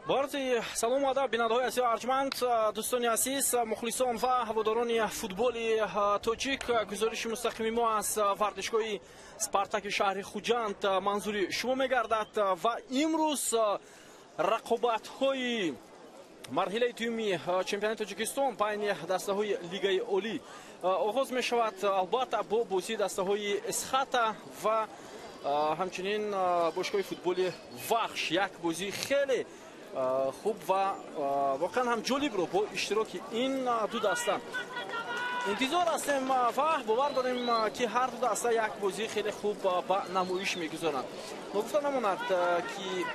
Борзи салому адаб бинандаҳои азиз арҷманд, дӯстони азиз, мухлисон ва ҳаводорони футболи тоҷик. Гузориши мустақими мо аз варзишгоҳи Спартаки шаҳри Хуҷанд манзури шумо мегардад ва имрӯз рақобатҳои марҳилаи дуюми чемпионати Тоҷикистон байни дастаҳои Лигаи Олӣ оғоз мешавад, албатта бо бозии дастаҳои Эсхата ва ҳамчунин бошгоҳи футболи Вахш. Як бозии хеле хуб ва воқеан ҳам ҷолибро бо иштироки ин ду даста интизор ҳастем ва бовар дорем, ки ҳар ду даста як бозии хеле хуб ба намоиш мегузоранд. Ногуфта намонад, ки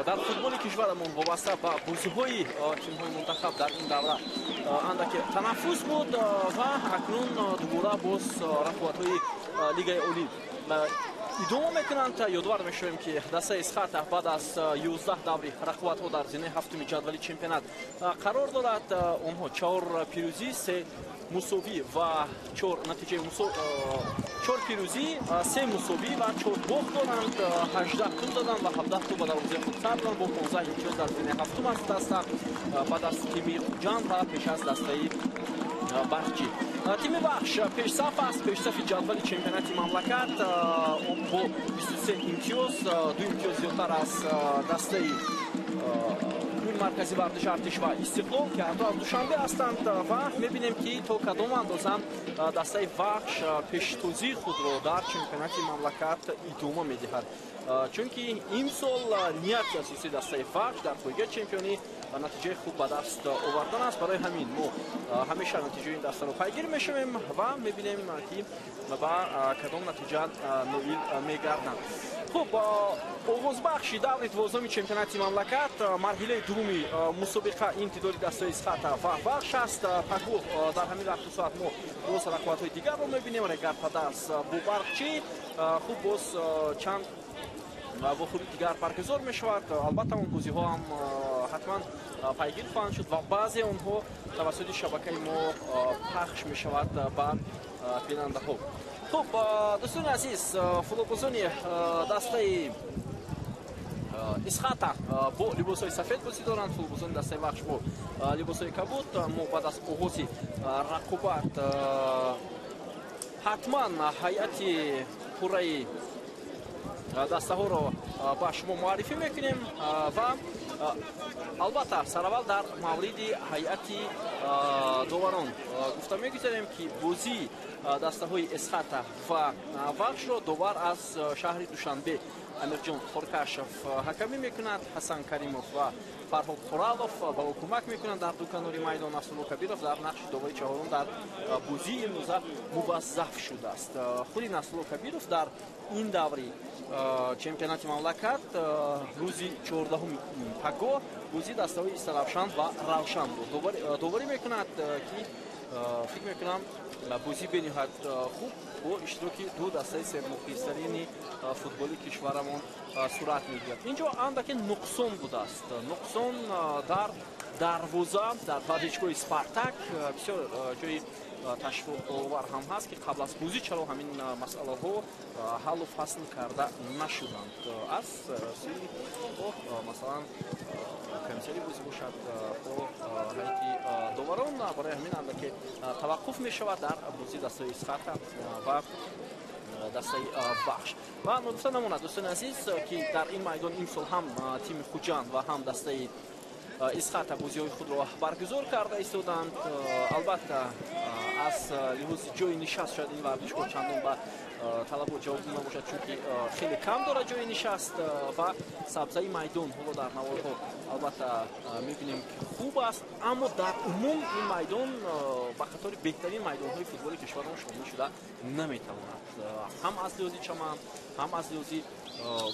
дар футболи кишварамон вобаста ба бозиҳои тимҳои мунтахаб дар ин давра андаке танаффус буд ва акнун дубора боз рақобатҳои Лигаи Олӣ идома мекунанд. Ёдовар мешавем, ки дастаи Эсхата баъд аз 11 даври рақобатҳо дар зинаи ҳафтуми ҷадвали чемпионат қарор дорад. Онҳо чор пирӯзӣ, се мусовӣ ва чор натиҷаи, чор пирӯзӣ, се мусовӣ ва чор бохт доранд. 18 тӯб заданд ва 17 тӯб ба дарвозаи худ сар доданд. Бо 15 имтиёз дар зинаи ҳафтум аст даста, баъд аз тими Хуҷанд ва пеш аз дастаи Барқчӣ. Тими Вахш пешсаф аст, пешсафи ҷадвали чемпионати мамлакат бо 23 имтиёз, ду имтиёз зиёдтар аз дастаи клуби маркази варзиши Артиш ва Истиқлол, ки ҳарду аз Душанбе ҳастанд. Ва мебинем, ки то кадом андоза дастаи Вахш пештозии худро дар чемпионати мамлакат идома медиҳад, чунки имсол нияти асосии дастаи Вахш дар пойгаи чемпионӣ натиҷаи хуб ба даст овардан аст. Барои ҳамин мо ҳамеша натиҷаи ин дастаро пайгир мешавем ва мебинем, ки ба кадом натиҷа ноил мегарданд. Хуб, оғозбахши даври 12-уми чемпионати мамлакат, марҳилаи дуввуми мусобиқа ин дидори дастаи Эсхата ва Вахш аст. Пагоҳ дар ҳамин вақту соат мо боз рақобатҳои дигарро мебинем: Регар-ТадАЗ бо Барқчӣ. Хуб, боз чанд вохӯри дигар баргузор мешавад. Албатта, он бозиҳо ҳам ҳатман пайгир хоҳанд шуд ва баъзе онҳо тавассути шабакаи мо пахш мешавад ба бинандаҳо. Хуб, дӯстони азиз, футболбозони дастаи Эсхата бо либосҳои сафед бозӣ доранд, футболбозони дастаи Вахш бо либосҳои кабуд. Мо баъд аз оғози рақобат ҳатман ҳайати пурраи дастаҳоро ба шумо муаррифӣ мекунем ва албатта сараввал дар мавриди ҳайати доварон гуфта мегузарем, ки бозии дастаҳои Эсхата ва Вахшро довар аз шаҳри Душанбе Амирҷон Хоркашов ҳакамӣ мекунад. Ҳасан Каримов ва Фарҳод Қуралов ба ӯ кӯмак мекунанд дар ду канори майдон. Насрулло Кабиров дар нақши довари чаҳорум дар бозии имрӯза муваззаф шудааст. Худи Насрулло Кабиров дар ин даври чемпионати мамлакат рӯзи 14-уми пагоҳ бозии дастаҳои Истаравшан ва Равшанро доварӣ мекунад, ки фикр мекунам, бозӣ бениҳоят хуб бо иштироки ду дастаи сермухлистарини футболи кишварамон сурат мегирад. Инҷо андаке нуқсон будааст, нуқсон дар дарвоза дар варзишгоҳи Спартак. Бисёр ҷои ташвиқовар ҳам ҳаст, ки қабл аз бозӣ чаро ҳамин масъалаҳо ҳаллу фасл карда нашуданд аз сӯи, масалан, комиссари бозӣ бошад, бо ҳайати доварон. Барои ҳамин андаке таваққуф мешавад дар бозии дастаи Эсхата ва дастаи Вахш. Ва ногуфта намонад, дӯстони азиз, ки дар ин майдон имсол ҳам тими Хуҷанд ва ҳам дастаи Эсхата бозиҳои худро баргузор карда истоданд. Албатта, аз лиҳози ҷои нишаст шояд ин варзишгоҳ чандон ба талабот ҷавобгӯ набошад, чунки хеле кам дорад ҷои нишаст ва сабзаи майдон ҳоло дар наворҳо албатта мебинем, ки хуб аст, аммо дар умум ин майдон ба қатори беҳтарин майдонҳои футболи кишварон шомил шуда наметавонад, ҳам аз лиҳози чаман, ҳам аз лиҳози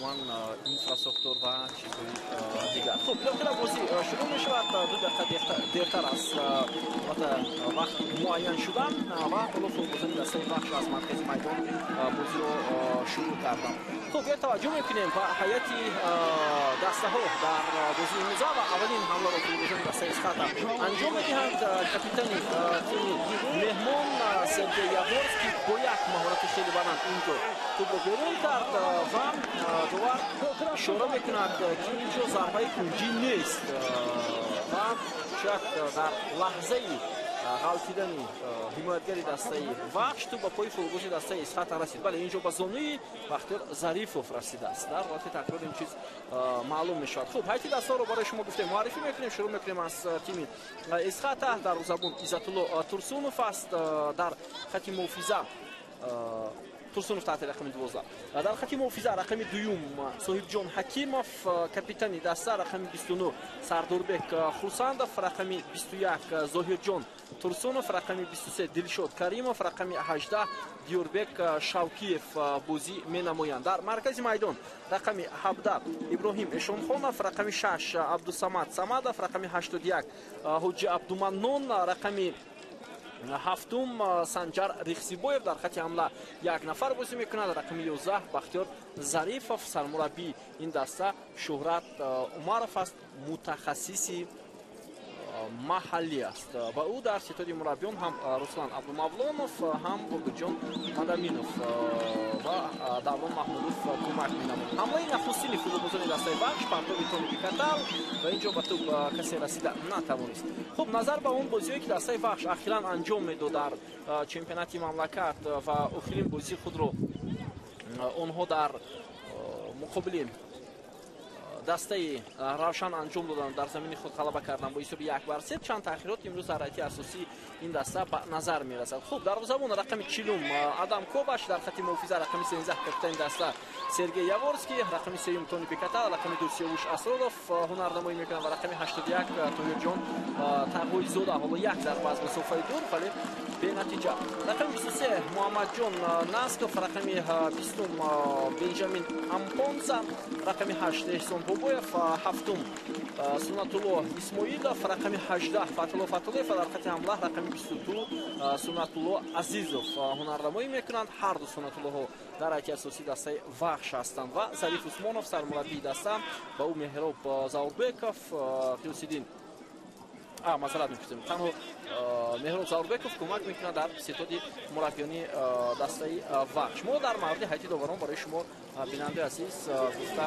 ман инфрасохтор ва чизҳои дигар. Хуб, билохира бозӣ шурӯъ мешавад 2 дақиқа дертар аз вақти муайян шудан ва ҳоло футболбозони дастаи Вахш аз маркази майдон бозиро шурӯъ карданд. Хуб, як таваҷҷӯҳ мекунем ба ҳайати дастаҳо дар бозии имрӯза ва аввалин ҳамларо футболбозони дастаи Эсхата анҷом медиҳанд. Капитани тими меҳмон Сергей Яворский бо як маҳорати хеле баланд инҷо тӯбро берун кард ва довар ишора мекунад, ки инҷо зарбаи кунҷӣ нест ва шояд дар лаҳзаи ғалтидани ҳимоятгари дастаи Вахш тӯб ба пои футболбози дастаи Эсхата расид. Бале, инҷо ба зонуи Бахтиёр Зарифов расидааст. Дар ҳолати такрор ин чиз маълум мешавад. Хуб, ҳайати дастаҳоро барои шумо гуфтем, муаррифӣ мекунем. Шурӯъ мекунем аз тими Эсхата. Дарвозабон Иззатулло Турсунов аст. Дар хати муҳофиза Турсунов таҳти рақами 12. Дар хати муҳофиза рақами дуюм Соҳибҷон Ҳакимов, капитани даста рақами 29 Сардорбек Хурсандов, рақами 21 Зоҳирҷон Турсунов, рақами 23 Дилшод Каримов, рақами 18 Диёрбек Шавкиев бозӣ менамоянд. Дар маркази майдон рақами 17 Иброҳим Эшонхонов, рақами 6 Абдусамад Самадов, рақами 81 Ҳоҷи Абдуманнон, рақами ҳафтум Санҷар Рихсибоев. Дар хати ҳамла як нафар бозӣ мекунад, рақами 11 Бахтиёр Зарифов. Сармураббии ин даста Шуҳрат Умаров аст, мутахассиси маҳаллӣ аст ва ӯ дар ситоди мураббиён ҳам Руслан Абдумавлонов, ҳам Бобирҷон Мадаминов ва Даврон Маҳмудов кӯмак менамоянд. Ҳамлаи нахустини футболбозони дастаи Вахш, партоби Тони Бикатал ва инҷо ба тӯб касе расида натавонист. Хуб, назар ба он бозиҳое, ки дастаи Вахш ахиран анҷом медод дар чемпионати мамлакат ва охирин бозии худро онҳо дар муқобили дастаи Равшан анҷом доданд, дар замини худ ғалаба карданд бо ҳисоби 1-3, чанд таъхирот имрӯз дар ҳайати асосии ин даста ба назар мерасад. Хуб, дарвозабон рақами 40 Адам Коваш, дар хати муҳофиза рақами 13 капитани даста Сергей Яворский, рақами 3 Тони Бекатал, рақами 2 Сиёвуш Асроров ҳунарнамоӣ мекунад ва рақами 81 Тоҳирҷон Тағоизода. Ҳоло як зарба аз масофаи дур, вале бенатиҷа. Рақами 23 Муҳаммадҷон Насков, рақами 20 Бенҷамин Ампонса, рақами 8 Эҳсон Бобоев, ҳафтум Сунатулло Исмоилов, рақами 18 Фатулло Фатуллоев ва дар хати ҳамла рақами 22 Сунатулло Азизов ҳунарнамоӣ мекунанд. Ҳар ду Сунатуллоҳо дар ҳайати асосии дастаи Вахш ҳастанд ва Зариф Усмонов сармураббии даста, ба ӯ Меҳроб Заурбеков, Қиёсиддин масалат мепурсем, танҳо Меҳроб Заурбеков кӯмак мекунад дар ситоди мураббиёни дастаи Вахш. Мо дар мавриди ҳайати доварон барои шумо, бинандаи азиз, гуфта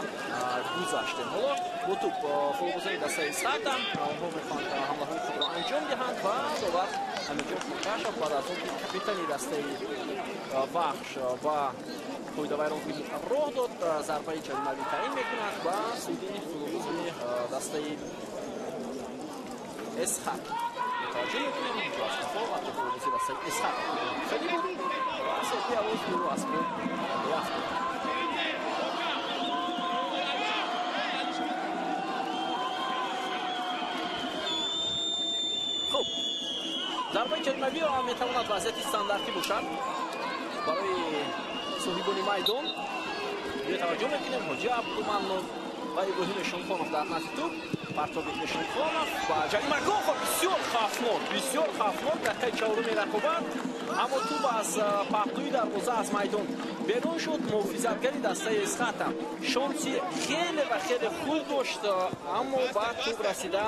гузаштем. Ҳоло бо тӯб футболбозони дастаи Эсхата, онҳо мехоҳанд ҳамлаҳои худро анҷом диҳанд ва довар Амирҷон Куркашов баъд аз он ки капитани дастаи Вахш ба қоидавайронкунӣ роҳ дод, зарбаи ҷаримавӣ таъин мекунад ба суди футболбозони дастаи Эсхат. Мутаваҷҷӯҳ мекунем, инҷо аз қафо вақте футболбози дастаи Эсхат хеле буд ва Сергей Яворский ӯро аз пой рафт. Хуб, зарбаи ҷаримавӣ метавонад вазъияти стандартӣ бошад барои соҳибони майдон. Таваҷҷӯҳ мекунем, Ҳоҷи Абдуманнон ва Иброҳим Эшонхонов дар назди тӯб. Партоби Эшонхонов ва ҷаримагоҳ бисёр хавфнок, бисёр хавфнок. Дақиқаи чаҳоруми рақобат, аммо тӯб аз паҳлӯи дарвоза аз майдон берун шуд. Муҳофизатгари дастаи Эсхата шонси хеле ва хеле хуб дошт, аммо ба тӯб расида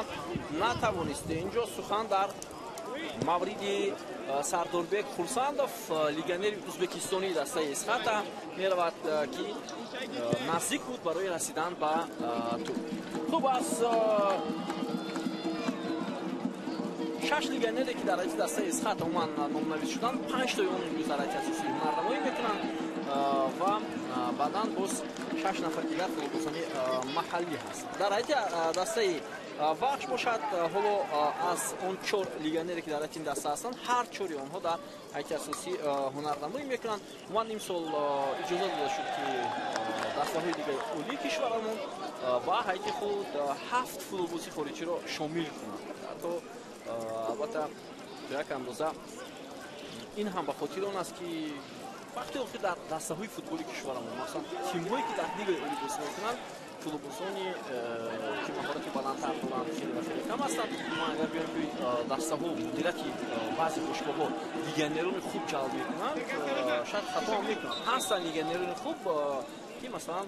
натавонист. Инҷо сухан дар мавриди Сардорбек Хурсандов, легионери ӯзбекистонии дастаи Эсхата меравад, ки наздик буд барои расидан ба тӯб. Хуб, аз 6 легионере, ки дар ҳайати дастаи Эсхата умуман номнавис шуданд, 5 тои он имрӯз дар ҳайати асосӣ ҳунарнамоӣ мекунанд ва баъдан боз 6 нафари дигар футболбозони маҳаллӣ ҳастанд. Дар ҳайати дастаи Вахш бошад, ҳоло аз он 4 легионере, ки дар ҳайати ин даста ҳастанд, ҳар чори онҳо дар ҳайати асосӣ ҳунарнамоӣ мекунанд. Умуман имсол иҷоза дода шуд, ки дастаҳои дигари олии кишварамон ба ҳайати худ 7 футболбози хориҷиро шомил кунанд. Ҳатто албатта то як андоза ин ҳам ба хотири он аст, ки вақти охир дар дастаҳои футболи кишварамон, масалан тимҳое, ки дар лигаи олӣ бозӣ мекунанд, футболбозони ки маҳорати баландтар доранд хеле ва хеле кам ҳастанд. Мо агар биёем, ки дастаҳо, мудирияти баъзе бошгоҳҳо легионерони хуб ҷалб мекунанд, шояд хато ҳам мекунанд. Ҳастанд легионерони хуб, ки масалан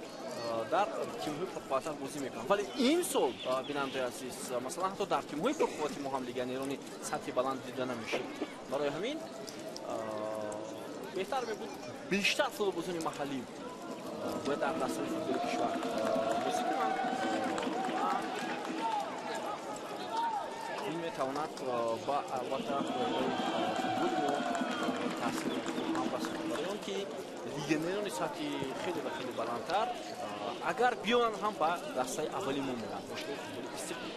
дар тимҳои пурқувваттар бозӣ мекунанд, вале имсол, бинандаи азиз, масалан ҳатто дар тимҳои пурқуввати мо ҳам легионерони сатҳи баланд дида намешавад. Барои ҳамин Беҳтар мебуд бештар футболбозони маҳаллӣ бояд дар дастаи футболи кишвар бозӣ кунанд. Ин метавонад ба албатта футболи мо таъсири хуб ҳам расонад, барои он ки легионерони сатҳи хеле ва хеле баландтар агар биёянд ҳам ба дастаи аввали мо меранд, бошгоҳи футболи Истиқлол.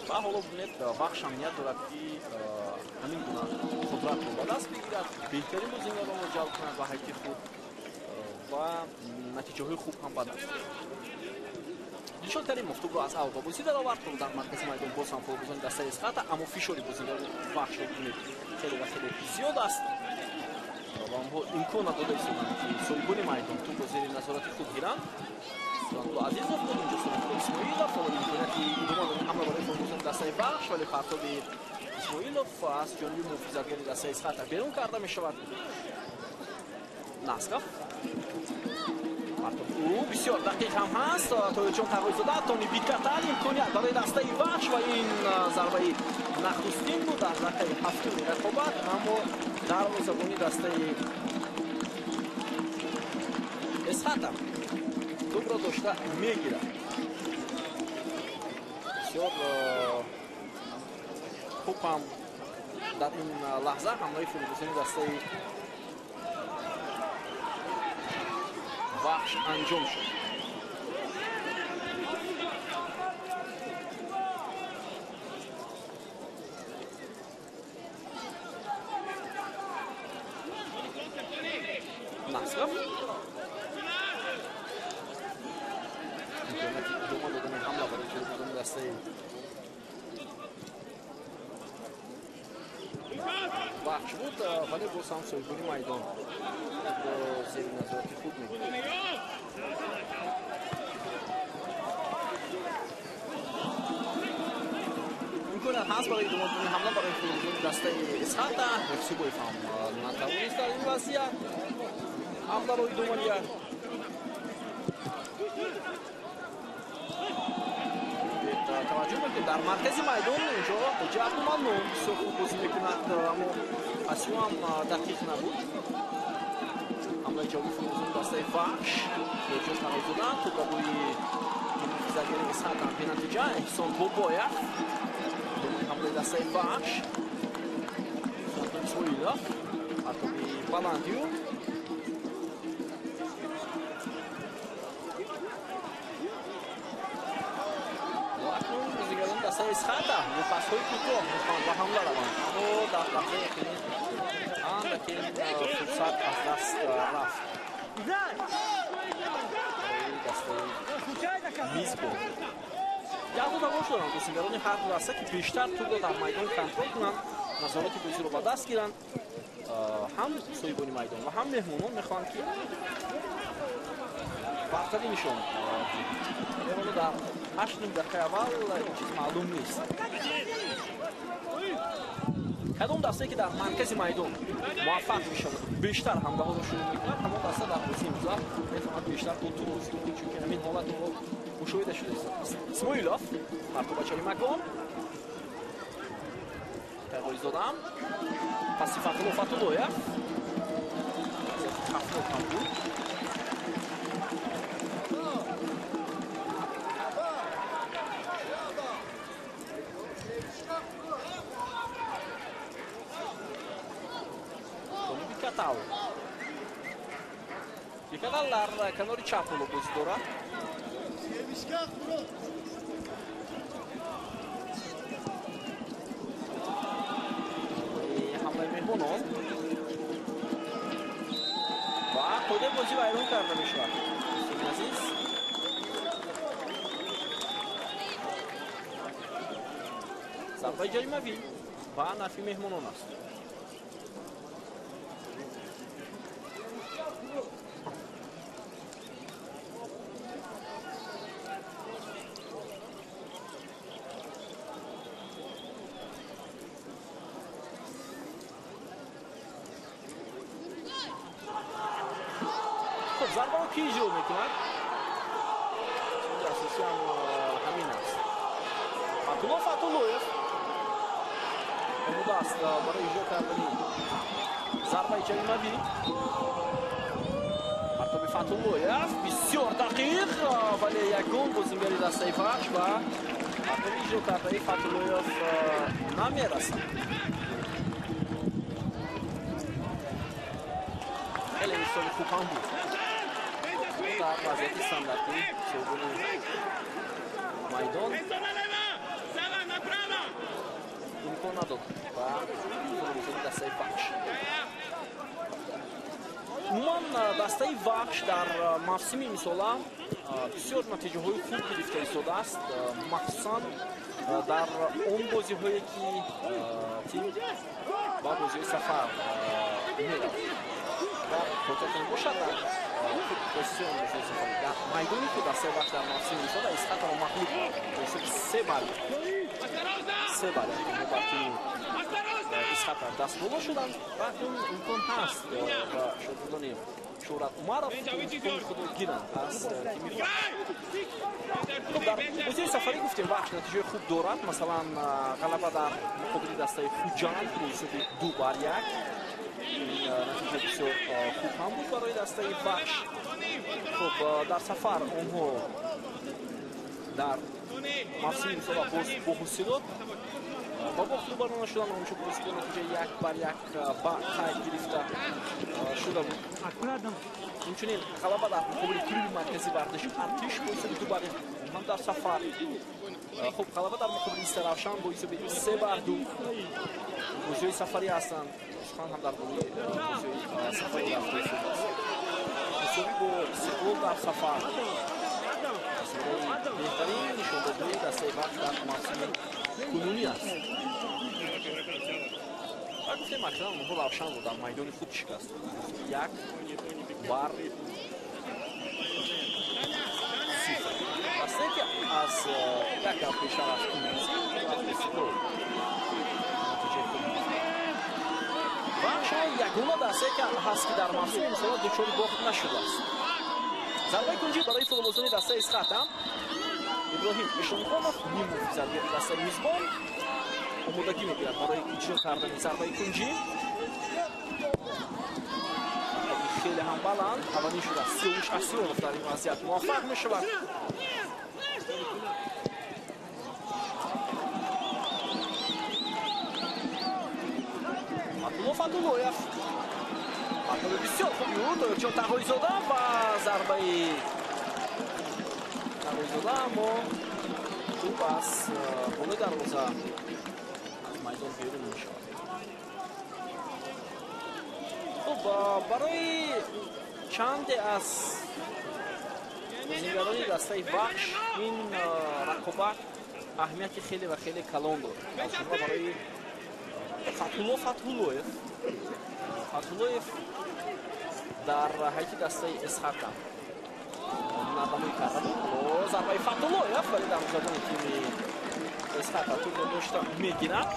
Ва ҳоло бинед, Вахш ҳам ният дорад ки ҳамин гуна қудратро ба даст бигирад, беҳтарин бозингаронро ҷалб кунад ба ҳайати худ ва натиҷаҳои хуб ҳам ба даст орад. Дилшод Каримов тӯбро аз аввал ба бозӣ даровард. Дар маркази майдон боз ҳам футболбозони дастаи Эсхата, аммо фишори бозингарони Вахшро бинед, хеле ва хеле зиёд аст ва онҳо имкон надода истоданд, ки соҳибони майдон тӯбро зери назорати худ гиранд. Султонқул Азизов буд инҷо, Султонқул Исмоилов. Ҳоло имконияти идома додани ҳамла барои футболбозони дастаи Вахш, вале партоби Исмоилов аз ҷониби муҳофизатгари дастаи Эсхата берун карда мешавад. Насков ӯ бисёр дақиқ ҳам ҳаст. Тоирҷон Тағоизода, Тони Бикатал, имконият барои дастаи Вахш ва ин зарбаи нахустин буд дар дақиқаи ҳафтуми рақобат, аммо дарвозабони дастаи Эсхата тӯбро дошта мегирад. Бисёр хуб ҳам дар ин лаҳза ҳамлаи футболбозони дастаи Вахш анҷом шуд. Насков имконияти идома додани ҳамла барои футболбозони дастаи Вахш буд, вале боз ҳам соҳибони майдон зери назорати худ мегирад. Имконият ҳаст барои идома додани ҳамла барои футболбозони дастаи Эсхата. Ҳифсибоев ҳам натавонист дар ин вазъият ҳамларо идома диҳад. Таваҷҷӯҳ мекунед, дар маркази майдон инҷо Ҳоҷи Абдуманнон бисёр хуб бозӣ мекунад, аммо пасиё ҳам дақиқ набуд. Ҳамлаи ҷавоби футболбозони дастаи Вахш, Тоирҷон Тағоизода, тӯб рӯи муҳофизатгари Эсхата бенатиҷа. Эҳсон Бобоев, идомаи ҳамлаи дастаи Вахш, Султон Исмоилов, партоби баландию дастаи Эсхата бо пасҳои кӯтоҳ мехоҳанд ба ҳамла раванд, аммо дар лаҳзаи охирин андаке фурсат аз даст рафт дастаи мизбон. Якду талош доранд бозингарони ҳар ду даста, ки бештар тӯбро дар майдон контрол кунанд, назорати бозиро ба даст гиранд. Ҳам соҳибони майдон ва ҳам меҳмонон мехоҳанд, ки бартарӣ нишон диҳанд. Дар 8 дақиқаи аввал ин чиз маълум нест. Кадом дастае ки дар маркази майдон муваффақ мешавад, бештар ҳамлаҳоро шурӯъ мекунад, ҳамон даста дар бозии имрӯза метавонад бештар бо тӯб бозӣ кунад, чунки ҳамин ҳолат ҳоло мушоҳида шудааст. Исмоилов, партоба чари макон, Тағоизода, паси Фатулло Фатуллоев, хафнок ҳам буд. Бикатал дар канори чап ҳоло бозӣ дорад. Ҳамлаи меҳмонон ва қоидаи бозӣ вайрон карда мешавад. Дӯстони азиз, зарбаи ҷаримавӣ ба нафи меҳмонон аст. Хуб, зарбаро ки иҷро мекунад? Суоли асосӣ ҳам ҳамин аст. Фатулло Фатуллоев омода аст барои иҷро кардани зарба. зарбаи ҷаримавӣ. Партоби Фатуллоев бисёр дақиқ, вале ягон бозингари дастаи Вахш ба партоби иҷро кардаи Фатуллоев намерасад. Хеле ирсоли хуб ҳам буд. Дар вазъияти стандартӣ соҳибони майдон имкон надод ба футболбозони дастаи Вахш. Умуман дастаи Вахш дар мавсими имсола бисёр натиҷаҳои хуб гирифта истодааст, махсусан дар он бозиҳое ки тим ба бозиҳои сафар меравад. Дар хотиртон бошад, дар дар майдони худ дастаи Вахш дар мавсими имсола Исхатаро мағлуб кард бо ҳисоби 3-1. Онҳо тими Исхата дастболо шуданд ва акнун имкон ҳаст ба шогирдони Шӯҳрат Умаров имкони худро гиранд аз тими Вахш. Дар бозиҳои сафарӣ гуфтем Вахш натиҷаи хуб дорад, масалан ғалаба дар муқобили дастаи Хуҷанд бо ҳисоби 2-1. Ин натиҷа бисёр хуб ҳам буд барои дастаи Вахш. Хуб, дар сафар онҳо дар мавсими имсола боз бо ҳосилот ба бохт рӯбарӯ нашуданд. Ҳамчун бо натиҷаи 1-1 ба қайд гирифта шуда буд. Инчунин ғалаба дар муқобили клуби марказии варзиши Артиш бо ҳисоби 2-1 ҳам дар сафар. Хуб, ғалаба дар муқобили Истаравшан бо ҳисоби 3-2. Бозиҳои сафарӣ ҳастанд. Сухан ҳам дар бораи бозиҳои сафарӣ рафта истодааст. Мусовӣ бо Истиқлол дар сафар. Беҳтарин нишондодҳои дастаи Вахш дар мавсими кунунӣ аст. Ва гуфтем ахиран онҳо Равшанро дар майдони худ шикаст. 1-0. Дастае ки аз як гап пештар аз Истиқлол натиҷаи хуб гирифт. Вахш ягона дастае ки ҳаст ки дар мавсими имсола дучори бохт нашудааст. Зарбаи кунҷӣ барои футболбозони дастаи Исхата. Иброҳим Эшонхонов ниммуҳофизатгари дастаи мизбон омодагӣ мегирад барои иҷро кардани зарбаи кунҷӣ. Хеле ҳам баланд аввалин шуда Сиёвуш Асиров дар ин вазъият муваффақ мешавад. Фатулло Фатуллоев партоби бисёр хуби ӯ, Тоирҷон Тағоизода ва зарбаи Тағоизода, аммо тӯб аз болои дарвоза аз майдон берун мешавад. Хуб, барои чанде аз бозингарони дастаи Вахш ин рақобат аҳамияти хеле ва хеле калон дорад. Аз ҷумла барои Фатулло Фатуллоев. Фатуллоев дар ҳайати дастаи Исхата ҳунарнамоӣ карда буд. Зарбаи Фатуллоев, вале дарвозабони тими Исхата тӯбро дошта мегирад.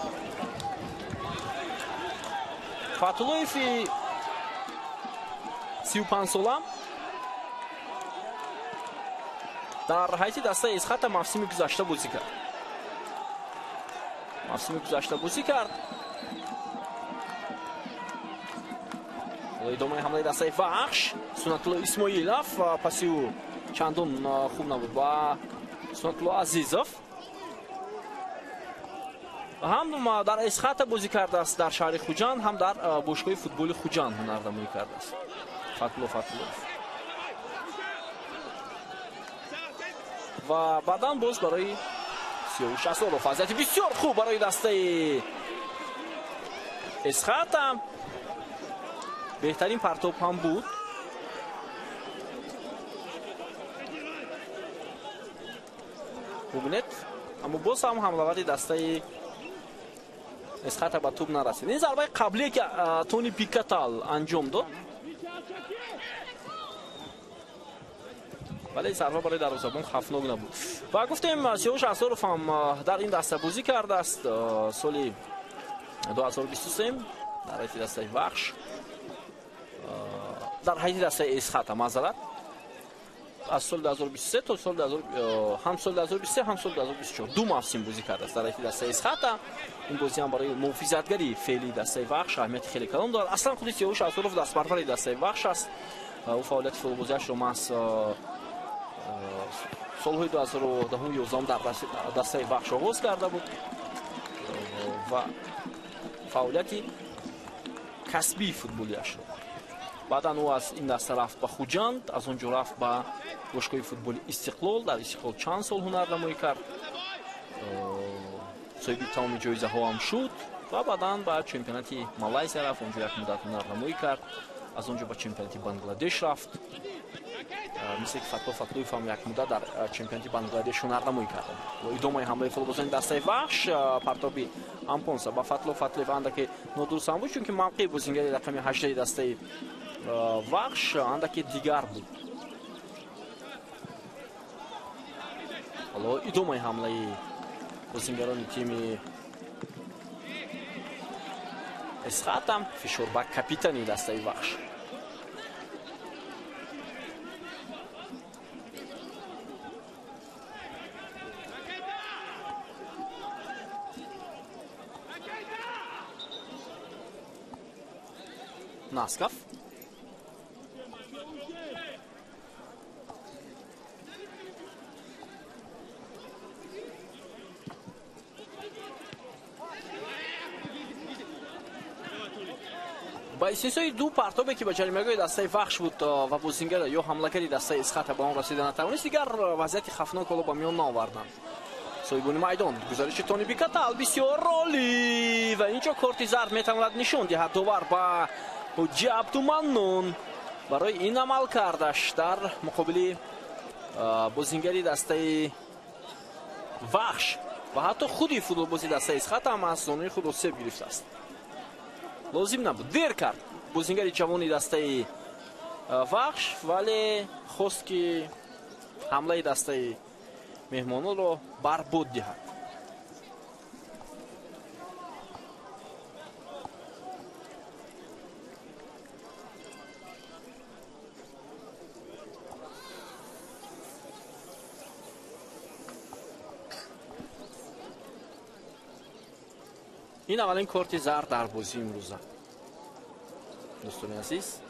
Фатуллоеви 35-сола дар ҳайати дастаи Исхата мавсими гузашта бозӣ кард. Мавсими гузашта бозӣ кард. Идомаи ҳамлаи дастаи Вахш. Сунатулло Исмоилов паси ӯ чандон хуб набуд ва Сунатулло Азизов ҳам дар Исхата бозӣ кардааст дар шаҳри Хуҷанд, ҳам дар бошгоҳи футболи Хуҷанд ҳунарнамоӣ кардааст Фатулло Фатуллоев. Ва баъдан боз барои Сиёвуш Асоров вазъияти бисёр хуб барои дастаи Исхата. Беҳтарин партоб ҳам буд. Бубинед, аммо боз ҳам ҳамлавари дастаи Исхата ба тӯб нарасид. Ин зарбаи қаблие ки Тони Пикатал анҷом дод, вале зарба барои дарвозабон хавфнок набуд. Ва гуфтем Сиёвуш Асоров ҳам дар ин даста бозӣ кардааст соли 2023 дар ҳайати дастаи Вахш, дар ҳайати дастаи Исхата, маъзарат. Аз соли 2023 то соли 2000, ҳам соли 2023, ҳам соли 2024 ду мавсим бозӣ кардааст дар ҳайати дастаи Эсхата. Ин бозӣ ҳам барои муҳофизатгари феълии дастаи Вахш аҳамияти хеле калон дорад. Аслан худи Сиёвуш Асуров дастпарвари дастаи Вахш аст. Ӯ фаъолияти футболбозиашро маҳз солҳои 2010-11 дар дастаи Вахш оғоз карда буд ва фаъолияти касбии футболиашро. Баъдан ӯ аз ин даста рафт ба Хуҷанд, аз он ҷо рафт ба бошгоҳи футболи Истиқлол. Дар Истиқлол чанд сол ҳунарнамоӣ кард, соҳиби тамоми ҷоизаҳо ҳам шуд ва баъдан ба чемпионати Малайзия рафт, он ҷо як муддат ҳунарнамоӣ кард, аз он ҷо ба чемпионати Бангладеш рафт. Мисли ки Фатло Фатлуев ҳам як муддат дар чемпионати Бангладеш ҳунарнамоӣ кард. Идомаи ҳамлаи футболбозони дастаи Вахш, партоби Ампонса ба Фатло Фатлуев андаке нодуруст ҳам буд, чунки мавқеи бозингари рақами 18 дастаи Вахш андаке дигар буд. Ҳоло идомаи ҳамлаи бозингарони тими Эсхата, фишор ба капитани дастаи Вахш. Насков. Ба истиснои ду партобе ки ба ҷаримагоҳи дастаи Вахш буд ва бозингар ё ҳамлагари дастаи Эсхата ба он расида натавонист, дигар вазъияти хавфнок ҳоло ба миён наоварданд. Соҳибони майдон гузариши Тони Бикатал бисёр олӣ ва инҷо корти зард метавонад нишон диҳад довар ба Ҳоҷи Абдуманнон барои ин амал кардаш дар муқобили бозингари дастаи Вахш ва ҳатто худи футболбози дастаи Эсхата ҳам аз зонуи худ осеб гирифтааст. Лозим набуд, дер кард бозингари ҷавони дастаи Вахш, вале хост ки ҳамлаи дастаи меҳмононро барбод диҳад. Ин аввалин корти зард дар бозии имрӯза. Дӯстони азиз,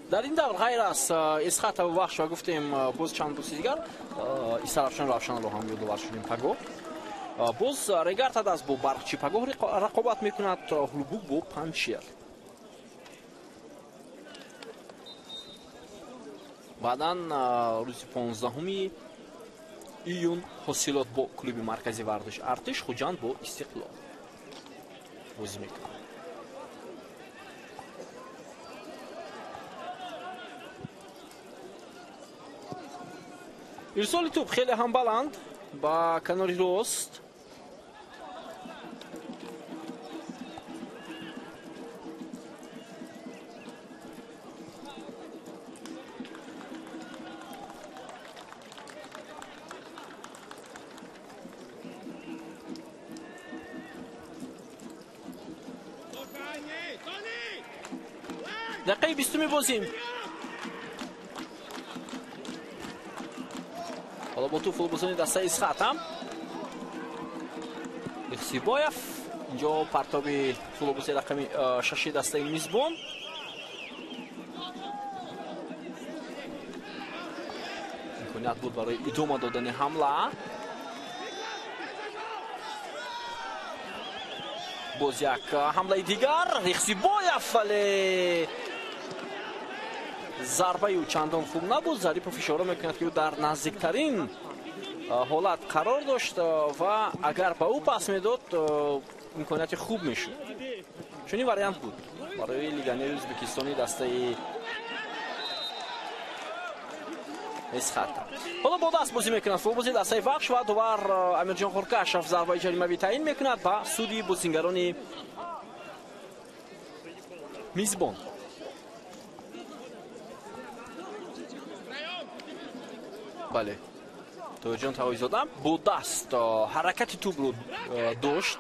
дар ин давр ғайр аз Эсхата ва Вахш ва гуфтем боз чанд бози дигар Истаравшан Равшанро ҳам ёдовар шудем. Пагоҳ боз Регар-ТадАЗ бо Барқчи Пагоҳ рақобат мекунад, Ҳулбук бо Панҷшер. Баъдан рӯзи 15 июн Ҳосилот бо клуби маркази варзиш Артиш, Хуҷанд бо Истиқлол бозӣ мекунад. Ирсоли тӯб хеле ҳам баланд ба канори рост. Дақиқаи 20 бозим. Ҳоло бо тӯб футболбозони дастаи Эсхата. Ихсибоев инҷо партоби футболбози рақами 6 дастаи мизбон. Имконият буд барои идома додани ҳамла. Боз як ҳамлаи дигар, Ихсибоев, вале зарбаи ӯ чандон хуб набуд. Зарипов ишора мекунад, ки ӯ дар наздиктарин ҳолат қарор дошт ва агар ба ӯ пас медод, имконияти хуб мешуд. Чунин вариант буд барои легионери ӯзбекистони дастаи Эсхата. Ҳоло бо даст бозӣ мекунад футболбози дастаи Вахш ва довар Амирҷон Хуркашов зарбаи ҷаримавӣ таъин мекунад ба суди бозингарони мизбон. Бале, Тоҳирҷон Тавоизода бо даст ҳаракати тӯбро дошт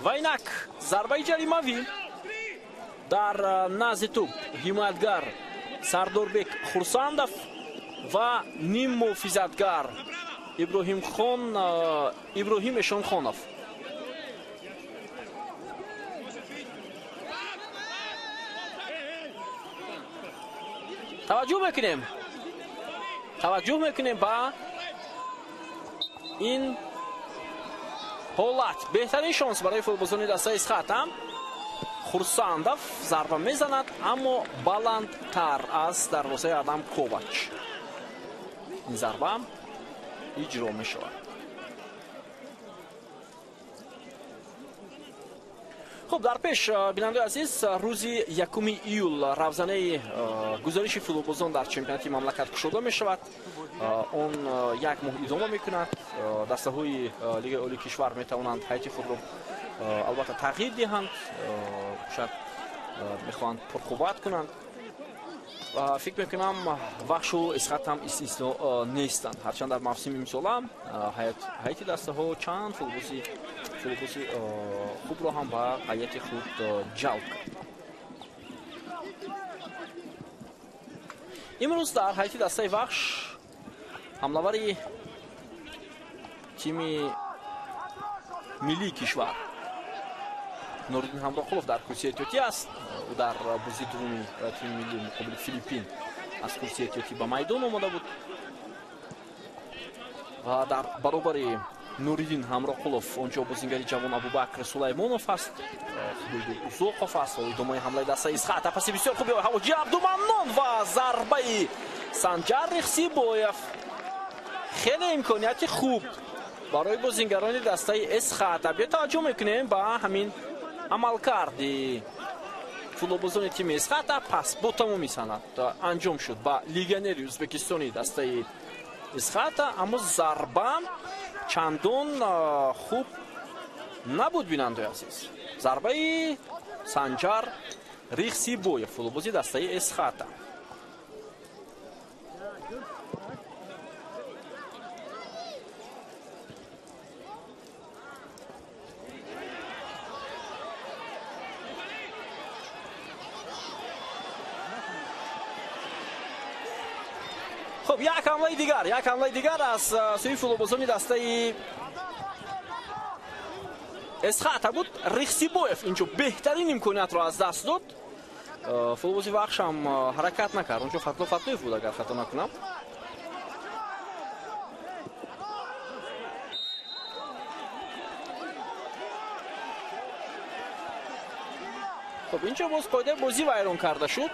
ва инак зарбаи ҷаримавӣ дар назди тӯб ҳимоятгар Сардорбек Хурсандов ва ниммуҳофизатгар Иброҳим Эшонхонов. Таваҷҷӯҳ мекунем ба ин ҳолат. Беҳтарин шонс барои футболбозони дастаи Эсхата. Хурсандов зарба мезанад, аммо баландтар аз дарвозаи Адам Ковач. Ин зарба иҷро мешавад. Хуб, дар пеш, бинандаи азиз, рӯзи 1 июл равзанаи гузариши футболбозон дар чемпионати мамлакат кушода мешавад. Он як моҳ идома мекунад. Дастаҳои Лигаи Олии кишвар метавонанд ҳайати худро албатта тағйир диҳанд, шояд мехоҳанд пурқувват кунанд. Фикр мекунам Вахшу Эсхат ҳам истисно нестанд. Ҳарчанд дар мавсими имсола ҳайати дастаҳо чанд футболбози хубро ҳам ба ҳайати худ ҷалб кард. Имрӯз дар ҳайати дастаи Вахш ҳамлавари тими миллии кишвар Нуриддин Ҳамроқулов дар курсии эҳтиётӣ аст. Ӯ дар бозии дуввуми тими миллӣ муқобили Филиппин аз курсии эҳтиётӣ ба майдон омода буд ва дар баробари Нуриддин Ҳамроқулов онҷо бозингари ҷавон Абубакр Сулаймонов аст, Худойдур Узоқов аст. Идомаи ҳамлаи дастаи Эсхата, паси бисёр хуби Ҳоҷи Абдуманнон ва зарбаи Санҷар Рихсибоев. Хеле имконияти хуб барои бозингарони дастаи Эсхата. Биё таваҷҷӯҳ мекунем ба ҳамин амалкарди футболбозони тими Эсхата. Пас бо тамоми санъат анҷом шуд ба легионери ӯзбекистони дастаи Эсхата, аммо зарба чандон хуб набуд, бинандаи азиз. Зарбаи Санҷар Рихсибоев, футболбози дастаи Эсхата. Хуб, як ҳамлаи дигар аз сӯи футболбозони дастаи Эсхата буд. Рихсибоев инҷо беҳтарин имкониятро аз даст дод. Футболбози Вахш ҳам ҳаракат накард. Онҷо Фатло Фатлоев буд, агар хато накунам. Хуб, инҷо боз қоидаи бозӣ вайрон карда шуд.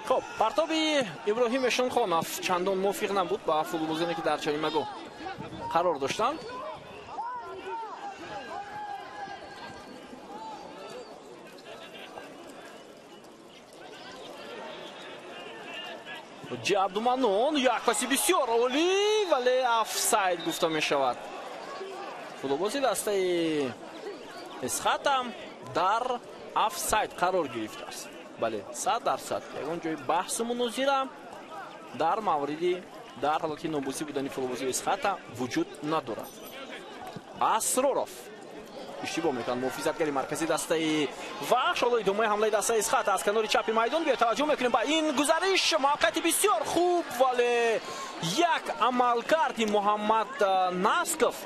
Хуб, партоби Иброҳим Эшонхонов чандон мувофиқ набуд ба футболбозоне ки дар чаримагоҳ қарор доштанд. Ҳоҷи Абдуманнон як паси бисёр олӣ, вале офсайд гуфта мешавад. Футболбози дастаи Эсхата дар офсайд қарор гирифтааст. Бале, 100% ягон ҷои баҳсу мунозира дар мавриди дар ҳолати нобозӣ будани футболбози Эсхата вуҷуд надорад. Асроров иштибоҳ мекунад муҳофизатгари марказии дастаи Вахш. Ҳоло идомаи ҳамлаи дастаи Эсхата аз канори чапи майдон. Биё таваҷҷӯҳ мекунем ба ин гузариш, мавқеияти бисёр хуб, вале як амалкарди Муҳаммад Насков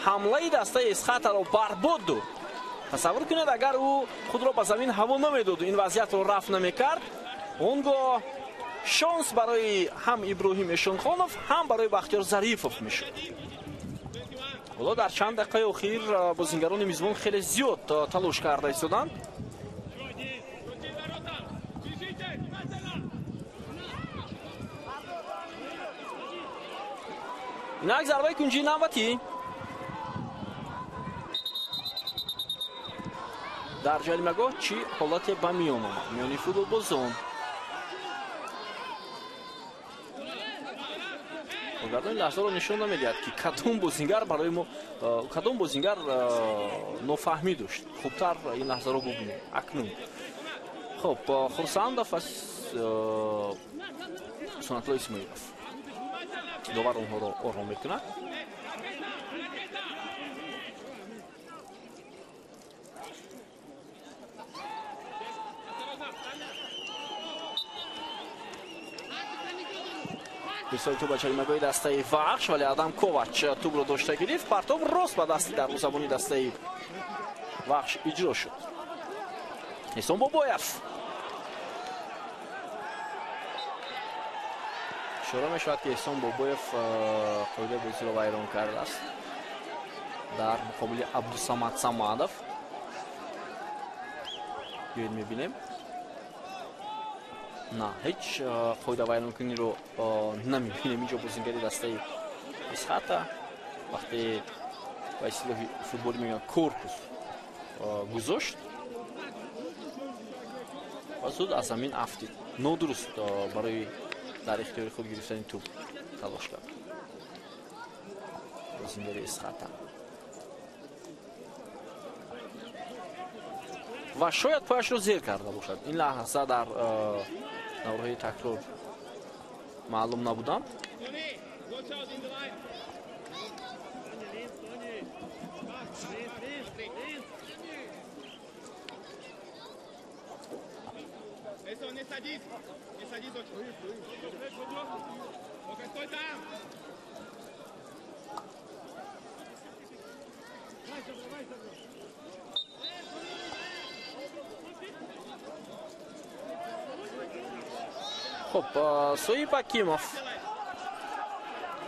ҳамлаи дастаи Эсхатаро барбод дод. Тасаввур кунед, агар ӯ худро ба замин ҳаво намедоду ин вазъиятро рафт намекард, он гоҳ Шонс барои ҳам Иброҳим Эшонхонов, ҳам барои Бахтиёр Зарифов мешуд. Ҳоло дар чанд дақиқаи охир бозингарони мизбон хеле зиёд талош карда истоданд. Инак зарбаи кунҷии навбатӣ. Дар ҷаримагоҳ чӣ ҳолате ба миён омад миёни футболбозон? Коргардони лаҳзаро нишон намедиҳад, ки кадом бозингар барои мо, кадом бозингар нофаҳмӣ дошт. Хубтар ин лаҳзаро бубинем акнун. Хуб, Хурсандов аз Сунатулло Исмоилов. Довар онҳоро ором мекунад. Ирсоли тӯб ба ҷаримагоҳи дастаи Вахш, вале Адам Ковач тӯбро дошта гирифт. Партоб рост ба дасти дарвозабони дастаи Вахш иҷро шуд. Эҳсон Бобоев. Ишора мешавад, ки Эҳсон Бобоев қоидаи бозиро вайрон кардааст дар муқобили Абдусамад Самадов. Биёед мебинем. На, ҳеҷ қоида вайронкуниро намебинем. Инҷо бозингари дастаи Исхата вақте ба истилоҳи футболӣ мегӯянд корпус гузошт ва зуд аз замин афтид. Нодуруст барои дар ихтиёри худ гирифтани тӯб талош кард бозингари Исхата. Ва шояд пояшро зер карда бошад. Ин лаҳза дар навроҳои такрор маълум набуданд. Хуб, Соиб Акимов,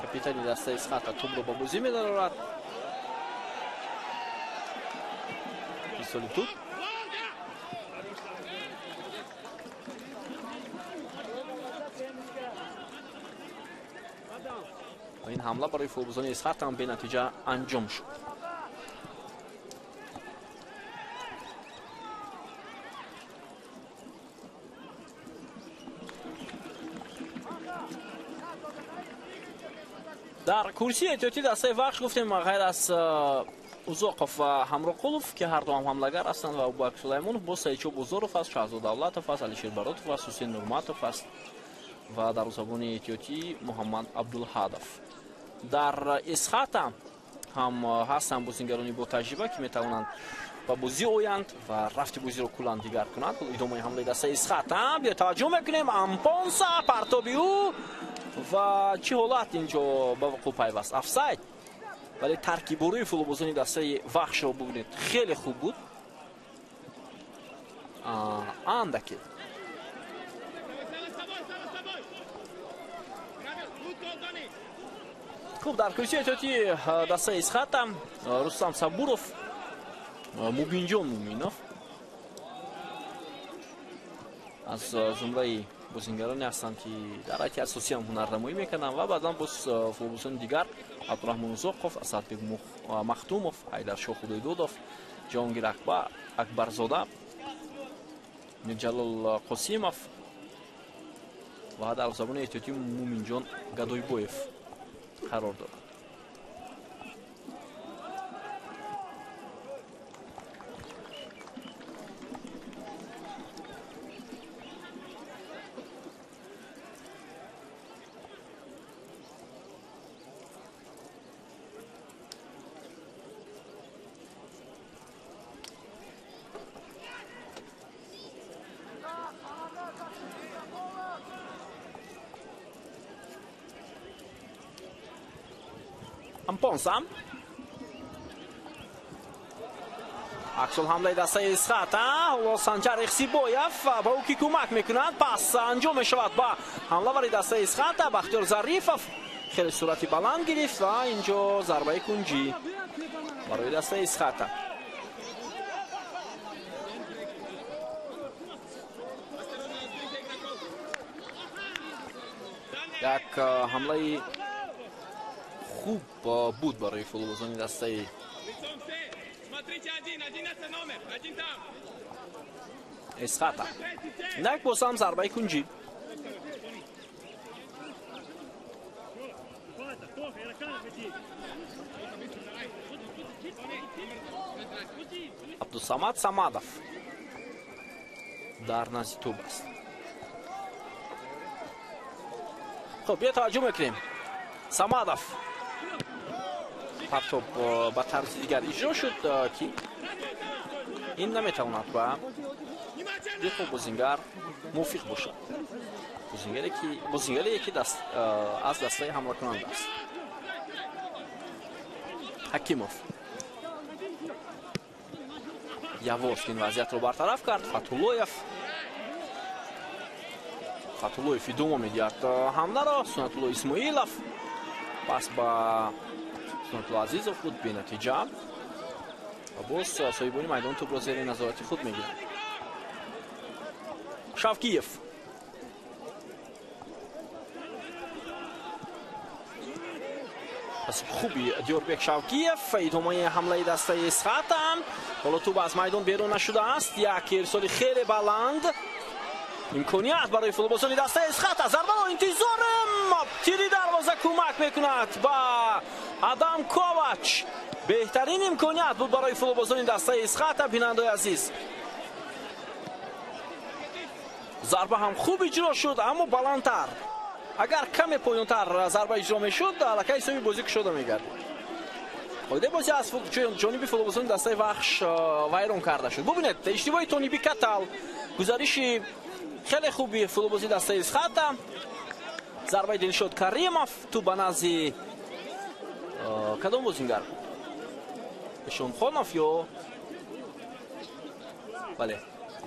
капитани дастаи Исхата, тӯбро ба бозӣ медарорад. Ирсоли тӯб. Ва ин ҳамла барои футболбозони Исхата ҳам бенатиҷа анҷом шуд. Дар курсии эҳтиётии дастаи Вахш гуфтем, ғайр аз Узоқов ва Ҳамроқулов, ки ҳарду ҳам ҳамлагар ҳастанд, ва Абубакр Сулаймонов, боз Саидшо Бозоров аст, Шаҳзод Давлатов аст, Алишер Баротов аст, Ҳусейн Нурматов аст ва дарвозабони эҳтиётӣ Муҳаммад Абдулҳадов. Дар Исхата ҳам ҳастанд бозингарони бо таҷриба, ки метавонанд ба бозӣ оянд ва рафти бозиро куллан дигар кунанд. Идомаи ҳамлаи дастаи Исхата. Биё таваҷҷӯҳ мекунем. Ампонса, партоби ӯ ва чӣ ҳолат инҷо ба вуқӯъ пайваст. Офсайд. Вале таркиборои футболбозони дастаи Вахшро бубинед, хеле хуб буд. Андаке. Хуб, дар курсии эҳтиётии дастаи Исхата Рустам Сабуров, Мубинҷон Муминов аз зумраи бозингароне ҳастанд, ки дар ҳайати асосӣ ҳам ҳунарнамоӣ мекарданд ва баъдан боз футболбозони дигар Абдураҳмон Узоқов, Асадбек Махтумов, Ҳайдаршоҳ Худойдодов, Ҷаҳонгир Акбарзода, Мирҷалол Қосимов ва дарвозабони эҳтиётӣ Муминҷон Гадойбоев қарор дорад. Ампонса. Аксул ҳамлаи дастаи Исхата. Ҳоло Санҷар Ихсибоев ба ӯ ки кӯмак мекунад, пас анҷом мешавад ба ҳамлавари дастаи Исхата Бахтиёр Зарифов. Хеле суръати баланд гирифт ва инҷо зарбаи кунҷӣ барои дастаи Исхата. Як ҳамлаи хуб буд барои футболбозони дастаи Исхата. Инак боз ҳам зарбаи кунҷӣ. Абдусамад Самадов дар назди тӯб аст. Хуб, бия таваҷҷӯҳ мекунем. Самадов партоб ба тарзи дигар иҷро шуд, ки ин наметавонад ба дилхоҳ бозингар мувофиқ бошад. Бозингаре ки аз дастаи ҳамлакунанда аст. Ҳакимов Яворский ин вазъиятро бартараф кард. Фатуллоев идома медиҳад ҳамларо. Сунатулло Исмоилов пас ба Сунатулло Азизов буд, бенатиҷа. Ва боз соҳибони майдон тӯбро зери назорати худ мегиранд. Шавкиев пас хуби Диёрбек Шавкиев. Идомаи ҳамлаи дастаи Исхата. Ҳоло тӯб аз майдон берун нашудааст. Як ирсоли хеле баланд. Имконият барои футболбозони дастаи Исхата. Зарбаро интизорем. Тири дарвоза кӯмак мекунад ба Адам Ковач. Беҳтарин имконият буд барои футболбозони дастаи Исхата, бинандаои азиз. Зарба ҳам хуб иҷро шуд, аммо баландтар. Агар каме поёнтар зарба иҷро мешуд, аллакай ҳисоби бозӣ кушода мегардид. Қоидаи бозӣ аз ҷониби футболбозони дастаи Вахш вайрон карда шуд. Бубинед, иштибоҳи Тониби Катал, гузариши хеле хуби футболбози дастаи Исхата, зарбаи Дилшод Каримов, тӯб ба назди кадом бозингар? Эшонхонов ё бале,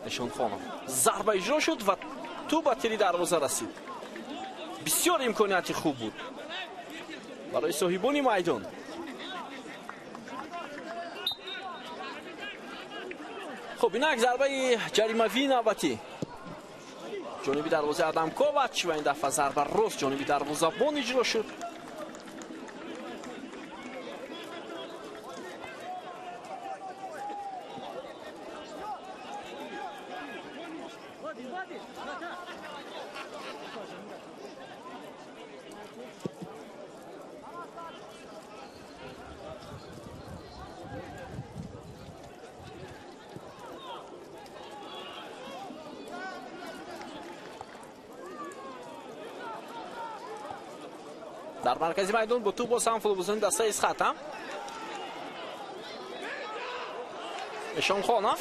Эшонхонов. Зарба иҷро шуд ва тӯб ба тири дарвоза расид. Бисёр имконияти хуб буд барои соҳибони майдон. Хуб, инак зарбаи ҷаримавии навбатӣ ҷониби дарвозаи Адам Ковач ва ин дафъа зарба рост ҷониби дарвозабон иҷро шуд. Дар маркази майдон бо тӯб боз ҳам футболбозони дастаи Исхата. Эшонхонов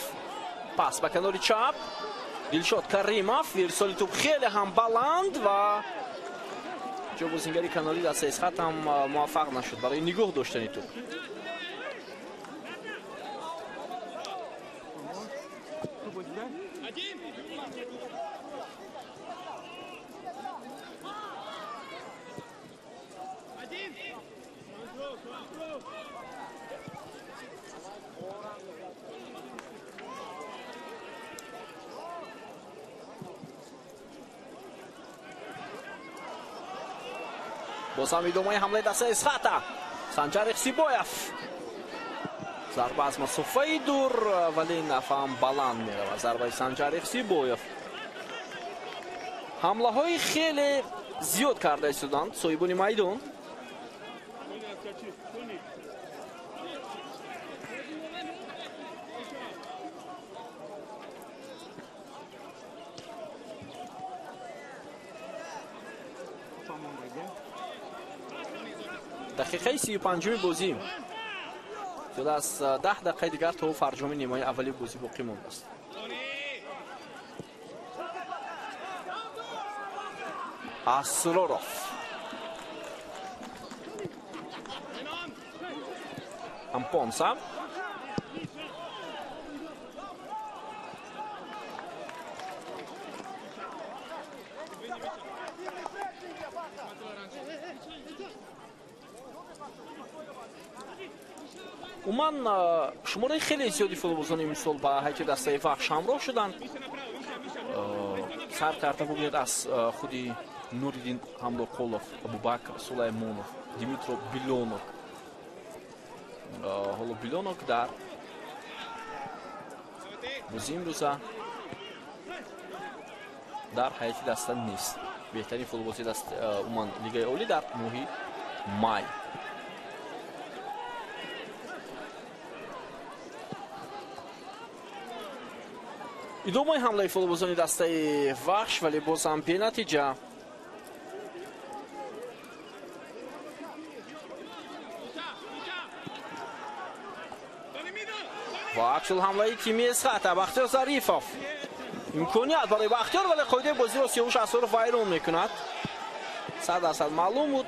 пас ба канори чап. Дилшод Каримов, ирсоли тӯб хеле ҳам баланд ва ҷо бозингари канори дастаи Исхат ҳам муваффақ нашуд барои нигоҳ доштани тӯб. Боз ҳам идомаи ҳамлаи дастаи Исхата. Санҷар Ихсибоев. Зарба аз масофаи дур, вале ин дафъа ҳам баланд меравад. Зарбаи Санҷар Ихсибоев. Ҳамлаҳои хеле зиёд карда истоданд соҳибони майдон. Дақиқаи 35-уми бозӣ. Зиёда аз 10 дақиқаи дигар то фарҷоми нимаи аввали бозӣ боқӣ мондааст. Асроров. Ампонса. Умуман шумораи хеле зиёди футболбозони имсол ба ҳайати дастаи Вахш ҳамроҳ шуданд. Сар карда бубинед аз худи Нуриддин Ҳамроқулов, Абубакр Сулаймонов, Димитро Билонок. Ҳоло Билонок дар бозии имрӯза дар ҳайати даста нест. Беҳтарин футболбози умуман Лигаи Олӣ дар моҳи май. Идомаи ҳамлаи футболбозони дастаи Вахш, вале боз ҳам бенатиҷа. Ва аксулҳамлаи тими Эсхата. Бахтиёр Зарифов. Имконият барои Бахтиёр, вале қоидаи бозиро Сиёвуш Асоров вайрон мекунад. 100% маълум буд.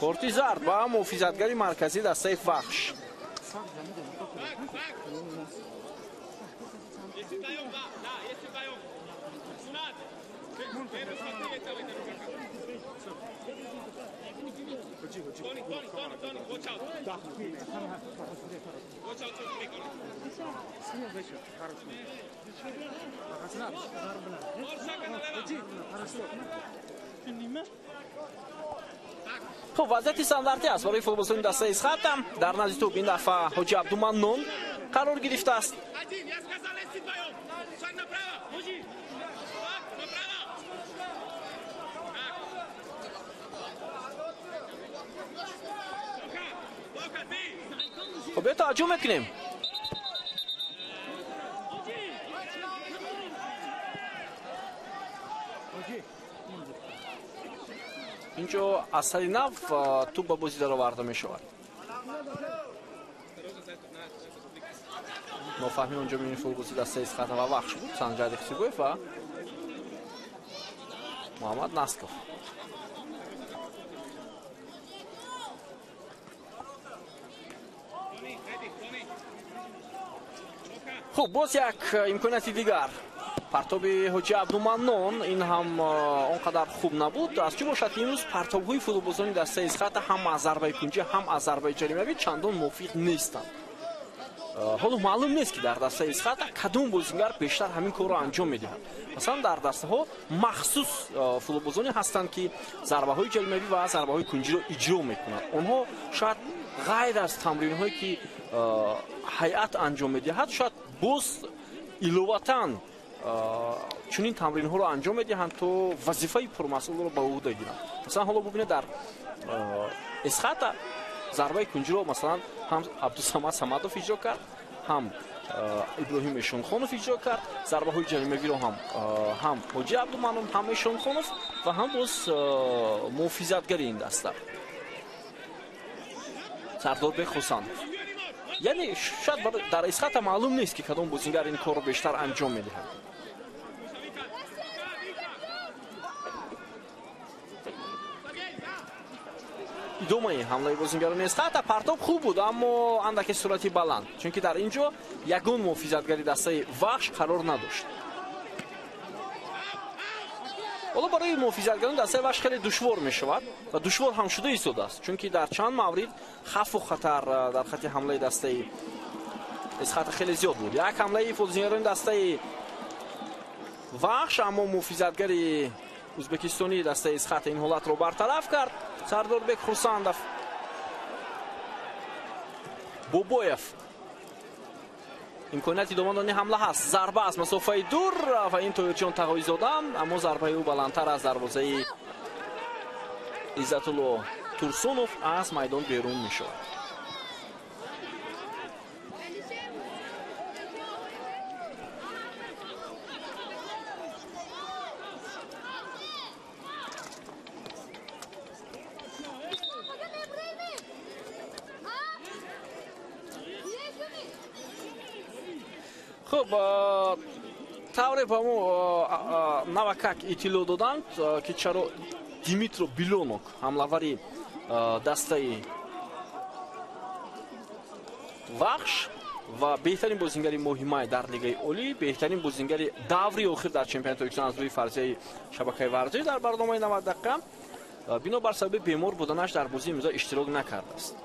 Корти зард ба муҳофизатгари марказии дастаи Вахш. Хуб, вазъияти стандартӣ аст барои футболбозони дастаи Эсхата. Дар назди тӯб ин дафъа Ҳоҷи Абдуманнон қарор гирифтааст. Хуб, биё таваҷҷӯҳ мекунем. Инҷо аз сари нав тӯб ба бозӣ дароварда мешавад. Нофаҳмӣ онҷо миёни футболбози дастаи Эсхата ва Вахш буд. Санҷар Ихсибоев ва Муҳаммад Насков. Хуб, боз як имконияти дигар. Партоби Ҳоҷи Абдуманнон ин ҳам он қадар хуб набуд. Аз чӣ бошад ки имрӯз партобҳои футболбозони дастаи Эсхата ҳам аз зарбаи кунҷӣ, ҳам аз зарбаи ҷаримавӣ чандон мувофиқ нестанд. Ҳоло маълум нест ки дар дастаи Эсхата кадом бозингар бештар ҳамин корро анҷом медиҳад. Масалан, дар дастаҳо махсус футболбозоне ҳастанд ки зарбаҳои ҷаримавӣ ва зарбаҳои кунҷиро иҷро мекунанд. Онҳо шояд ғайр аз тамринҳое ки ҳайат анҷом медиҳад, шояд боз иловатан чунин тамринҳоро анҷом медиҳанд то вазифаи пурмасъулро ба ӯҳда гиранд. Масалан, ҳоло бубинед дар Эсхата зарбаи кунҷиро масалан ҳам Абдусамад Самадов иҷро кард, ҳам Иброҳим Эшонхонов иҷро кард. Зарбаҳои ҷаримавиро ҳам Ҳоҷи Абдуманнон, ҳам Эшонхонов ва ҳам боз муҳофизатгари ин даста Сардорбек Хусанов. Яъне шояд дар Эсхата маълум нест ки кадом бозингар ин корро бештар анҷом медиҳад. Идомаи ҳамлаи бозингарони Эсхата. Партоб хуб буд, аммо андаке суръати баланд, чунки дар ин ҷо ягон муҳофизатгари дастаи Вахш қарор надошт. Ҳоло барои муҳофизатгарони дастаи Вахш хеле душвор мешавад ва душвор ҳам шуда истодааст, чунки дар чанд маврид хавфу хатар дар хати ҳамлаи дастаи Эсхата хеле зиёд буд. Як ҳамлаи бозингарони дастаи Вахш, аммо муҳофизатгари ӯзбекистонии дастаи Эсхата ин ҳолатро бартараф кард. Сардорбек Хурсандов. Бобоев. Имконияти идома додани ҳамла ҳаст. Зарба аз масофаи дур ва ин Тоирҷон Тағоизода, аммо зарбаи ӯ баландтар аз дарвозаи Иззатулло Турсунов аз майдон берун мешавад. Хуб, тавре ба мо навакак иттилоъ доданд ки чаро Димитро Билонок, ҳамлавари дастаи Вахш ва беҳтарин бозингари моҳи май дар Лигаи Олӣ, беҳтарин бозингари даври охир дар чемпионати Тоҷикистон аз рӯи фарзияи шабакаи варзиш дар барномаи 90 дақиқа, Бинобар сабаби бемор буданаш дар бозии имрӯза иштирок накардааст.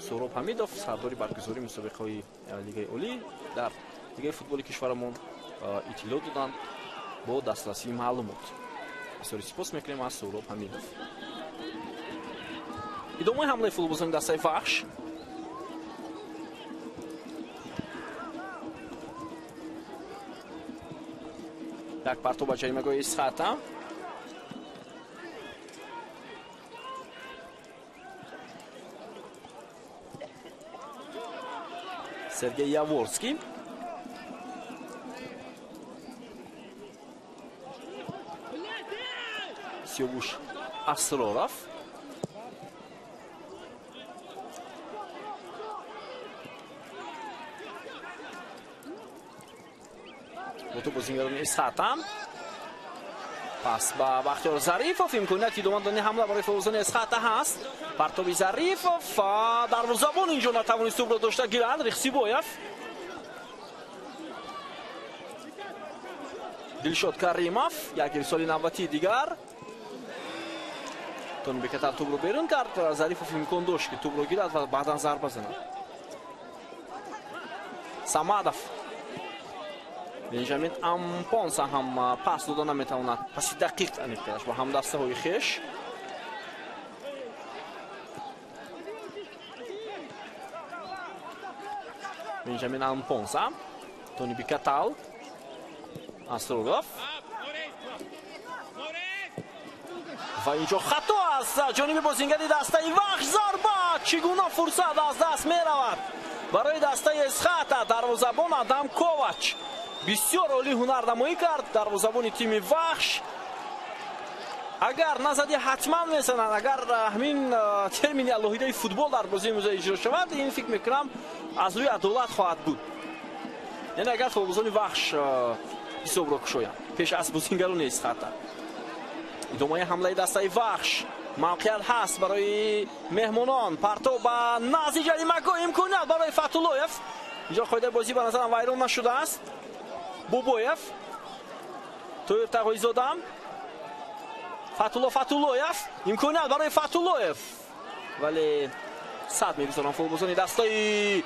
Суҳроб Ҳамидов, сардори баргузории мусобиқаҳои Лигаи Олӣ дар Лигаи футболи кишварамон иттилоъ доданд бо дастрасии маълумот. Бисёри сипос мекунем аз Суҳроб Ҳамидов. Идомаи ҳамлаи футболбозони дастаи Вахш. Як партоб ба ҷаримагоҳи Исхата. Сергей Яворский. Сиёвуш Асроров. Бо бозингарони Исхата. Пас ба Бахтиёр Зарифов. Имконияти идома додани ҳамла барои футболбозони Исхата ҳаст. Партоби Зарифов ва дарвозабон инҷо натавонист тӯбро дошта гирад. Рихсибоев. Дилшод Каримов. Як ирсоли навбатии дигар. Тони Бекатар тӯбро берун кард. Зарифов имкон дошт, ки тӯбро гирад ва баъдан зарба занад. Самадов. Бенҷамин Ампонса ҳам пас дода наметавонад. Паси дақиқ аниқ кардаш бо ҳамдастаҳои хеш. Бенҷамин Ампонса, Тони Бикатал, Асроров. Ва инҷо хато аз ҷониби бозингари дастаи Вахш. Зарба! Чӣ гуна фурсат аз даст меравад барои дастаи Исхата. Дарвозабон Адам Ковач бисёр олӣ ҳунарнамоӣ кард. Дарвозабони тими Вахш. Агар назади ҳатман мезананд, агар ҳамин термини алоҳидаи футбол дар бозии имрӯза иҷро шавад, ин фикр мекунам аз рӯи адолат хоҳад буд. Яъне агар футболбозони Вахш ҳисобро кушоянд пеш аз бозингарони Исхата. Идомаи ҳамлаи дастаи Вахш. Мавқеият ҳаст барои меҳмонон. Партов ба назди ҷаримагоҳ, имконият барои Фатуллоев. Инҷо қоидаи бозӣ ба назарам вайрон нашудааст. Бобоев, Тоир Тағоизода, Фатулло Фатуллоев, имконият барои Фатуллоев, вале сад мегузоранд футболбозони дастаи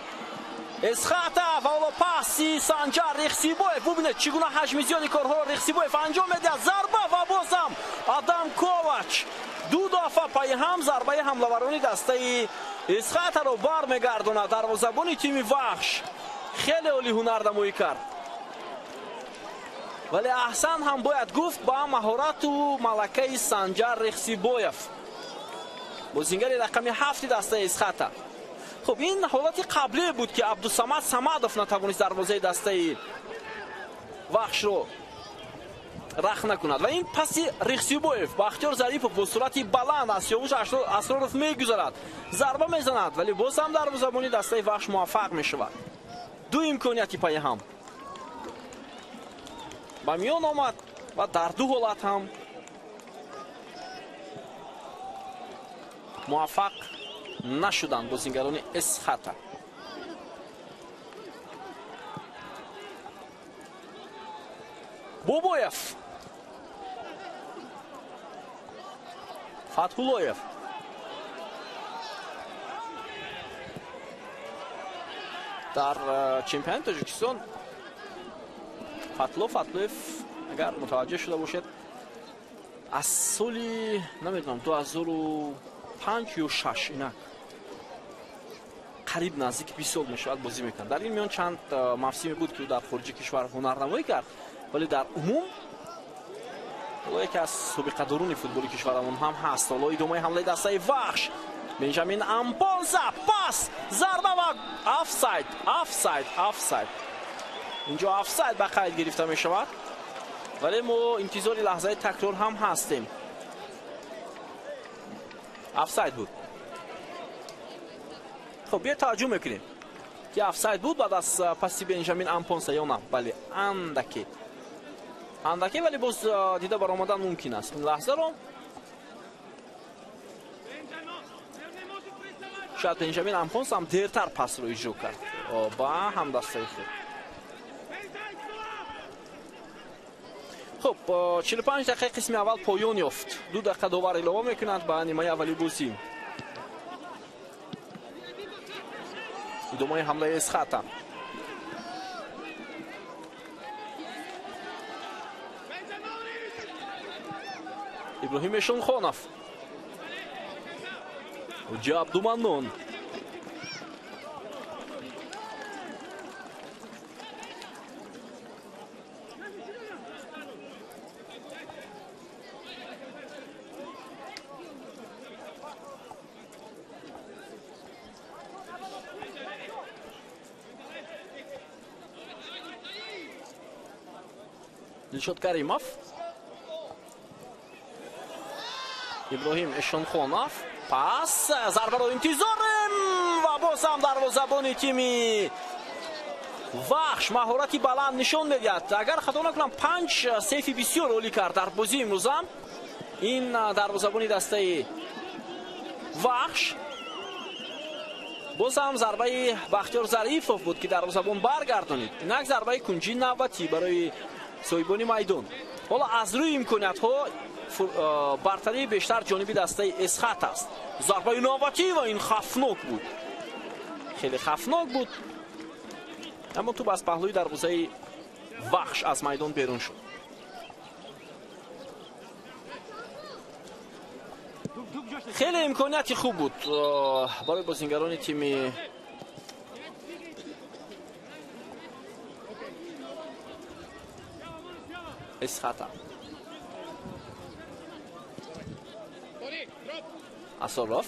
Исхата. Ва ҳоло паси Санҷар Рихсибоев. Бубинед, чӣ гуна ҳаҷми зиёди корҳоро Рихсибоев анҷом медиҳад. Зарба ва бозам Адам Ковач. Ду дафъа пайи ҳам зарбаи ҳамлаварони дастаи Исхатаро бармегардонад. Дарвозабони тими Вахш хеле олӣ ҳунарнамоӣ кард. Вале аҳсан ҳам бояд гуфт ба маҳорату малакаи Санҷар Рихсибоев, бозингари рақами 7 дастаи Исхата. Хуб, ин ҳолати қаблие буд, ки Абдусамад Самадов натавонист дарвозаи дастаи Вахшро рах накунад. Ва ин паси Рихсибоев Бахтиёр Зарипов бо суръати баланд аз Сиёвуш Асроров мегузарад, зарба мезанад, вале боз ҳам дарвозабони дастаи Вахш муваффақ мешавад. Ду имконияти пайи ҳам ба миён омад ва дар ду ҳолат ҳам муваффақ нашуданд бозингарони Исхата. Бобоев, Фатҳуллоев, дар чемпионати Тоҷикистон Фатло Фатлоев, агар мутаваҷҷеҳ шуда бошед, аз соли намедонам 2005 ё 6 инак қариб наздики 20 сол мешавад бозӣ мекунад. Дар ин миён чанд мавсиме буд, ки ӯ дар хориҷи кишвар ҳунарнамоӣ кард, вале дар умум ҳоло яке аз собиқадорони футболи кишварамон ҳам ҳаст. Ҳоло идомаи ҳамлаи дастаи Вахш. Бенҷамин Ампонса, пас, зарба ва офсайд, офсайд, офсайд. Инҷо офсайд ба қайд гирифта мешавад, вале мо интизори лаҳзаи такрор ҳам ҳастем. Офсайд буд. Хуб, биё таваҷҷӯҳ мекунем, ки офсайд буд баъд аз паси Бенҷамин Ампонса ё на. Бале, андаке, андаке, вале боз дида баромадан мумкин аст ин лаҳзаро. Шояд Бенҷамин Ампонса ҳам дертар пасро иҷро кард ба ҳамдастаи худ. Хуб, 45 дақиқаи қисми аввал поён ёфт. 2 дақиқа довар илова мекунад ба нимаи аввали бозӣ. Идомаи ҳамлаи Эсхата. Иброҳим Эшонхонов. Ҳуҷҷа Абдуманнон. Дилшод Каримов. Иброҳим Эшонхонов. Пас зарбаро интизорем ва боз ҳам дарвозабони тими Вахш маҳорати баланд нишон медиҳад. Агар хато накунам 5 сейфи бисёр олӣ кард дар бозии имрӯза. Ин дарвозабони дастаи Вахш. Боз ҳам зарбаи Бахтиёр Зарифов буд, ки дарвозабон баргардонид. Инак зарбаи кунҷи навбатӣ барои соҳибони майдон. Ҳоло аз рӯи имкониятҳо бартарии бештар ҷониби дастаи Эсхат аст. Зарбаи навбатӣ ва ин хафнок буд. Хеле хафнок буд. Аммо туп аз паҳлӯи дарвозаи Вахш аз майдон берун шуд. Хеле имконияти хуб буд барои бозингарони тими Эсхата. Асолов.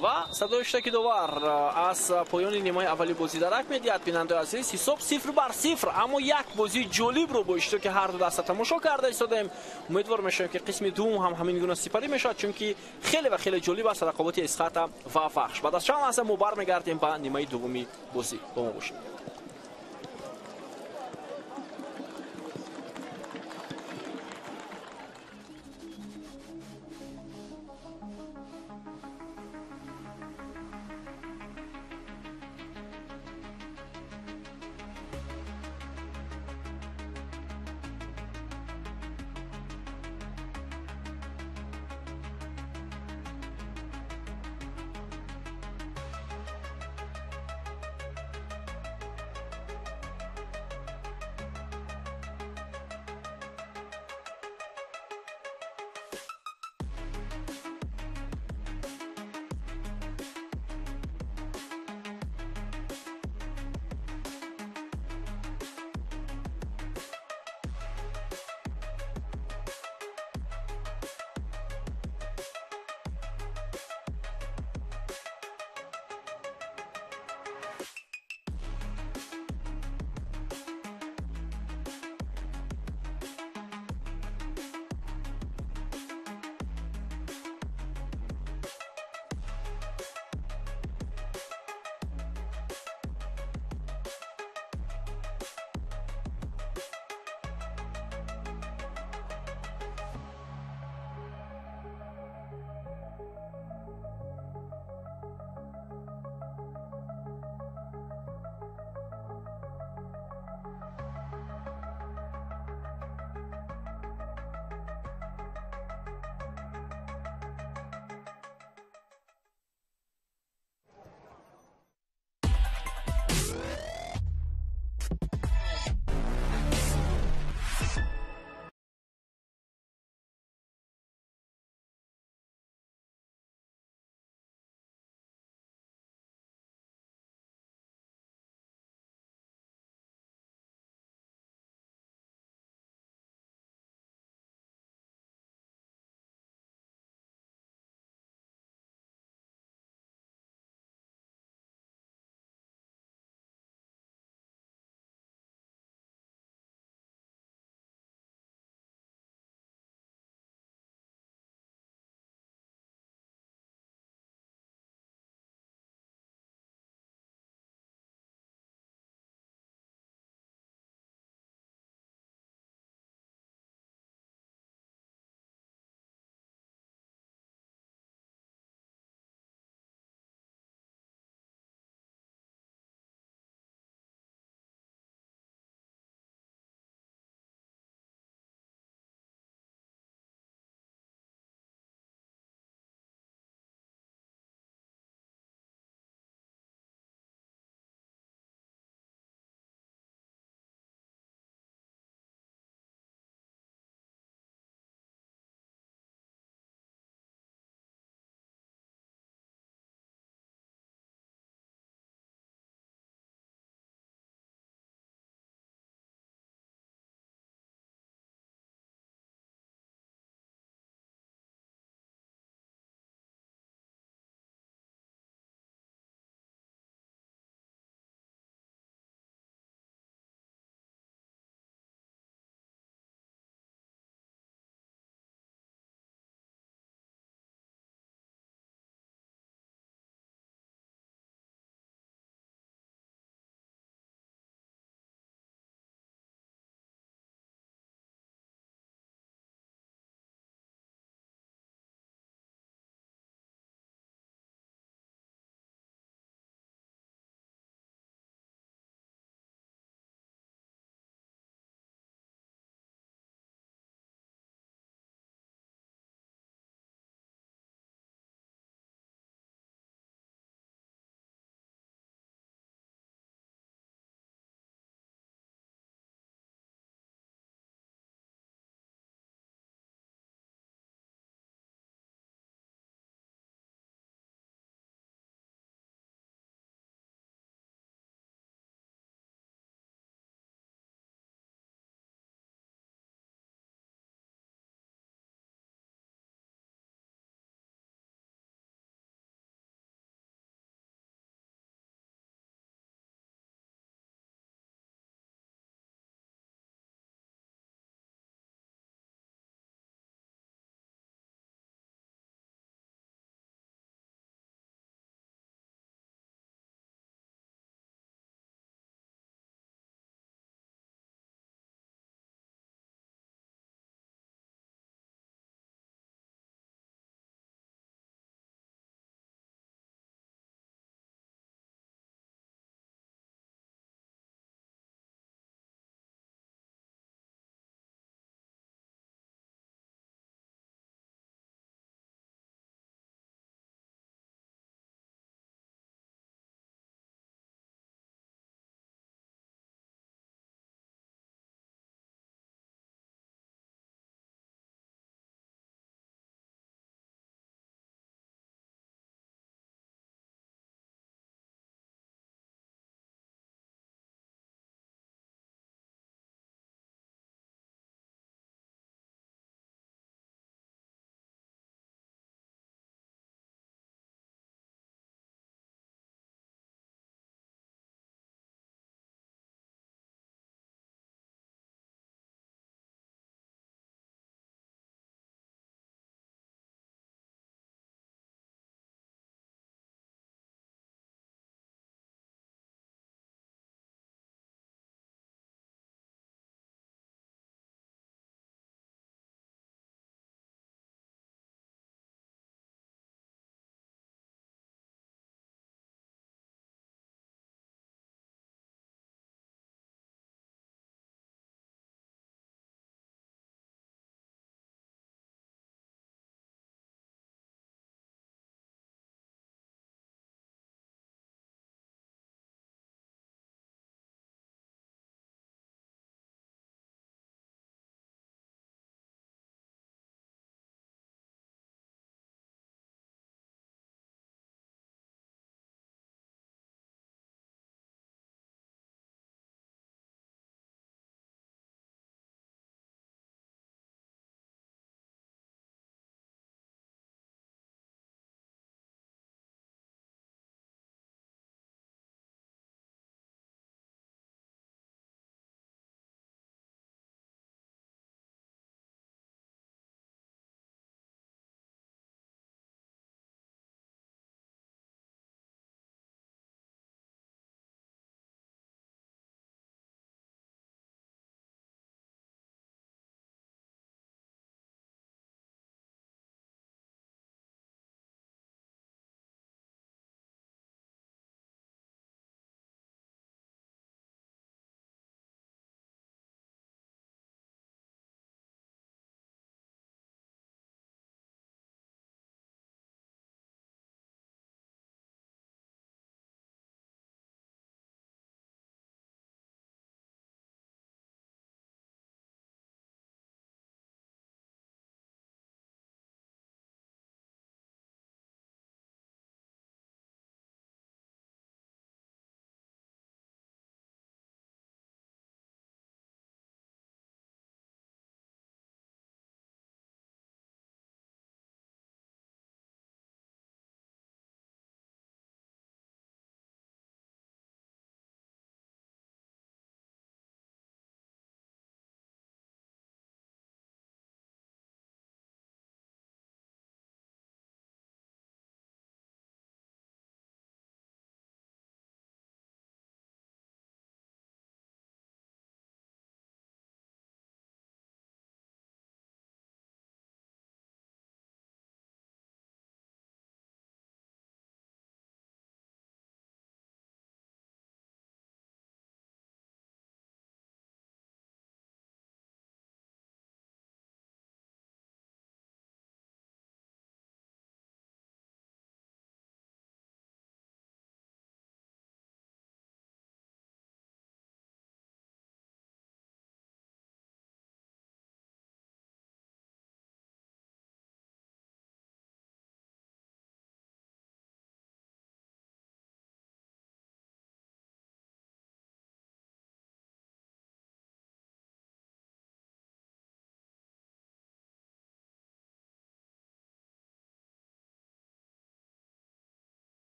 Ва садои штаки довар аз поёни нимаи аввали бозӣ дарак медиҳад. Бинандаи азиз, ҳисоб 0-0, аммо як бозии ҷолибро бо иштироки ҳар ду даста тамошо карда истодаем. Умедвор мешавем, ки қисми дуввум ҳам ҳамин гуна сипарӣ мешавад, чунки хеле ва хеле ҷолиб аст рақобати Эсхата ва Вахш. Баъд аз чанд лаҳза мо бармегардем ба нимаи дуввуми бозӣ. Бо мо бошед.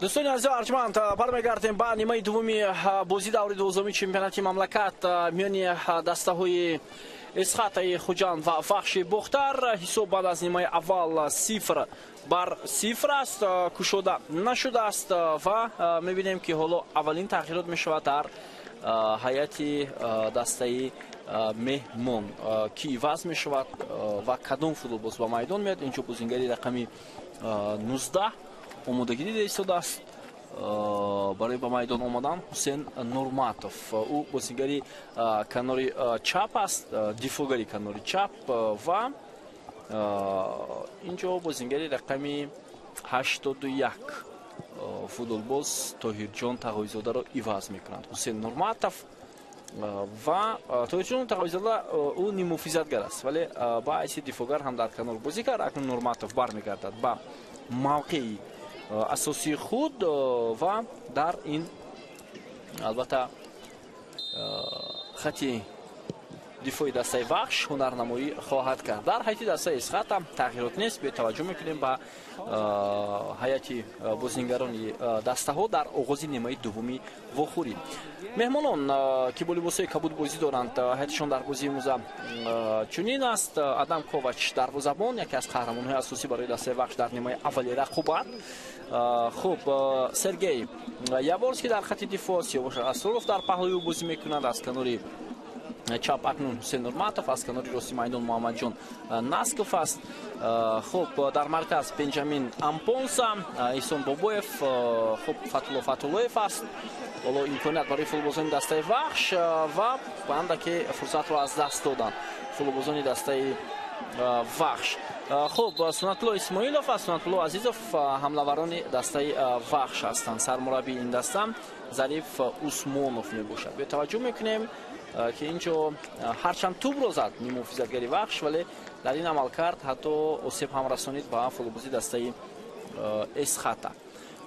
Дӯстони азиз арҷманд, бармегардем ба нимаи дуввуми бозии даври дувоздаҳуми чемпионати мамлакат миёни дастаҳои Эсхатаи Хуҷанд ва Вахши Бохтар. Ҳисоб баъд аз нимаи аввал 0-0 аст, кушода нашудааст ва мебинем, ки ҳоло аввалин тағйирот мешавад дар ҳайати дастаи меҳмон, ки иваз мешавад ва кадом футболбоз ба майдон меяд. Инҷо бозингари рақами 19 омодагӣ дида истодааст барои ба майдон омадан, Ҳусен Нурматов. Ӯ бозингари канори чап аст, дифоъгари канори чап, ва инҷо бозингари рақами 81 футболбоз Тоҳирҷон Тағоизодаро иваз мекунанд. Ҳусен Нурматов ва Тоҳирҷон Тағоизода, ӯ ниммуҳофизатгар аст, вале ба ҳайси дифоъгар ҳам дар канор бозӣ кард. Акнун Нурматов бармегардад ба мавқеи асосии худ ва дар ин албатта хати дифои дастаи Вахш ҳунарнамоӣ хоҳад кард. Дар ҳайати дастаи Эсхата тағйирот нест. Бетаваҷҷӯҳ мекунем ба ҳайати бозингарони дастаҳо дар оғози нимаи дуввуми вохӯрӣ. Меҳмонон, ки бо либосҳои кабуд бозӣ доранд, ҳайатишон дар бозии имрӯза чунин аст. Адам Ковач дарвозабон, яке аз қаҳрамонҳои асосӣ барои дастаи Вахш дар нимаи аввали рақобат. Хуб, Сергей Яворский дар хати дифоъ, Сиёвуш Асроров дар паҳлӯи ӯ бозӣ мекунад. Аз канори чап акнун Ҳусен Нурматов, аз канори рости майдон Муҳаммадҷон Насков аст. Хуб, дар марказ Бенҷамин Ампонса, Эҳсон Бобоев, хуб, Фатулло Фатуллоев аст. Ҳоло имконият барои футболбозони дастаи Вахш ва андаке фурсатро аз даст доданд футболбозони дастаи Вахш. Хуб, Сунатулло Исмоилов ва Сунатулло Азизов ҳамлаварони дастаи Вахш ҳастанд. Сармураббии ин даста Зариф Усмонов мебошад. Бетаваҷҷӯҳ мекунем, ки инҷо ҳарчанд тӯбро зад ниммуҳофизатгари Вахш, вале дар ин амалкард ҳатто осеб ҳам расонид ба футболбози дастаи Эсхата.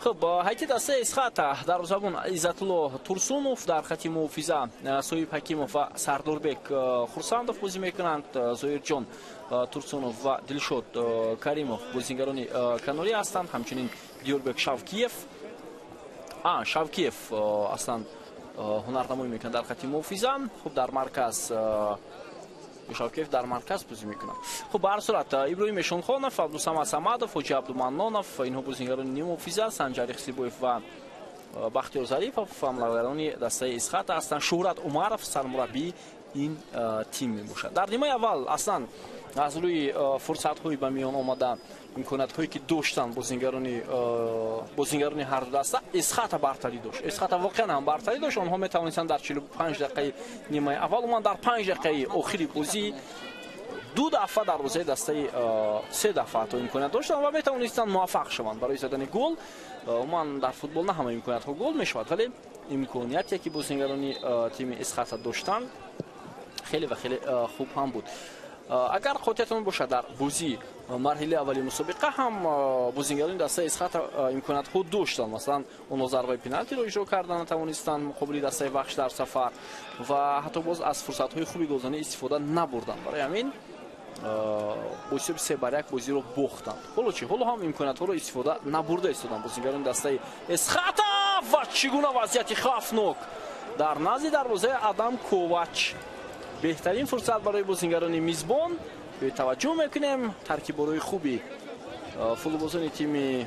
Хуб, ҳайати дастаи Эсхата: дарвозабон Иззатулло Турсунов, дар хати муҳофиза Соҳиб Ҳакимов ва Сардорбек Хурсандов бозӣ мекунанд. Зоирҷон Турсунов ва Дилшод Каримов бозингарони канорӣ ҳастанд. Ҳамчунин Диёрбек Шавкиев, Шавкиев аслан ҳунарнамоӣ мекунад дар хати муҳофиза. Хуб, дар марказ Шавкиев дар марказ бозӣ мекунад. Хуб, ба ҳар сурат, Иброҳим Эшонхонов, Абдусамад Самадов, Ҳоҷи Абдуманнонов, инҳо бозингарони ниммуҳофиза. Санҷар Ихсибоев ва Бахтиёр Зарипов ҳамлаварони дастаи Эсхата ҳастанд. Шуҳрат Умаров сармураббии ин тим мебошад. Дар нимаи аввал аслан аз рӯи фурсатҳои ба миён омада, имкониятҳое ки доштанд бозингарони ҳарду даста, Эсхата бартарӣ дошт. Эсхата воқеан ҳам бартарӣ дошт. Онҳо метавонистанд дар 45 дақиқаи нимаи аввал, умуман дар 5 дақиқаи охири бозӣ ду дафъа дарвозаи дастаи, се дафъа ҳатто имконият доштанд ва метавонистанд муваффақ шаванд барои задани гол. Умуман дар футбол на ҳама имкониятҳо гол мешавад, вале имконияте ки бозингарони тими Эсхата доштанд, хеле ва хеле хуб ҳам буд. Агар хотиртон бошад, дар бозии марҳилаи аввали мусобиқа ҳам бозингарони дастаи Эсхата имкониятҳо доштанд. Масалан, онҳо зарбаи пеналтиро иҷро карда натавонистанд муқобили дастаи Вахш дар сафар ва ҳатто боз аз фурсатҳои хуби голзанӣ истифода набурданд. Барои ҳамин бо ҳисоби 3-1 бозиро бохтанд. Ҳоло чӣ? Ҳоло ҳам имкониятҳоро истифода набурда истоданд бозингарони дастаи Эсхата. Ва чӣ гуна вазъияти хавфнок дар назди дарвозаи Адам Ковач! Беҳтарин фурсат барои бозингарони мизбон. Таваҷҷӯҳ мекунем таркиборои хуби футболбозони тими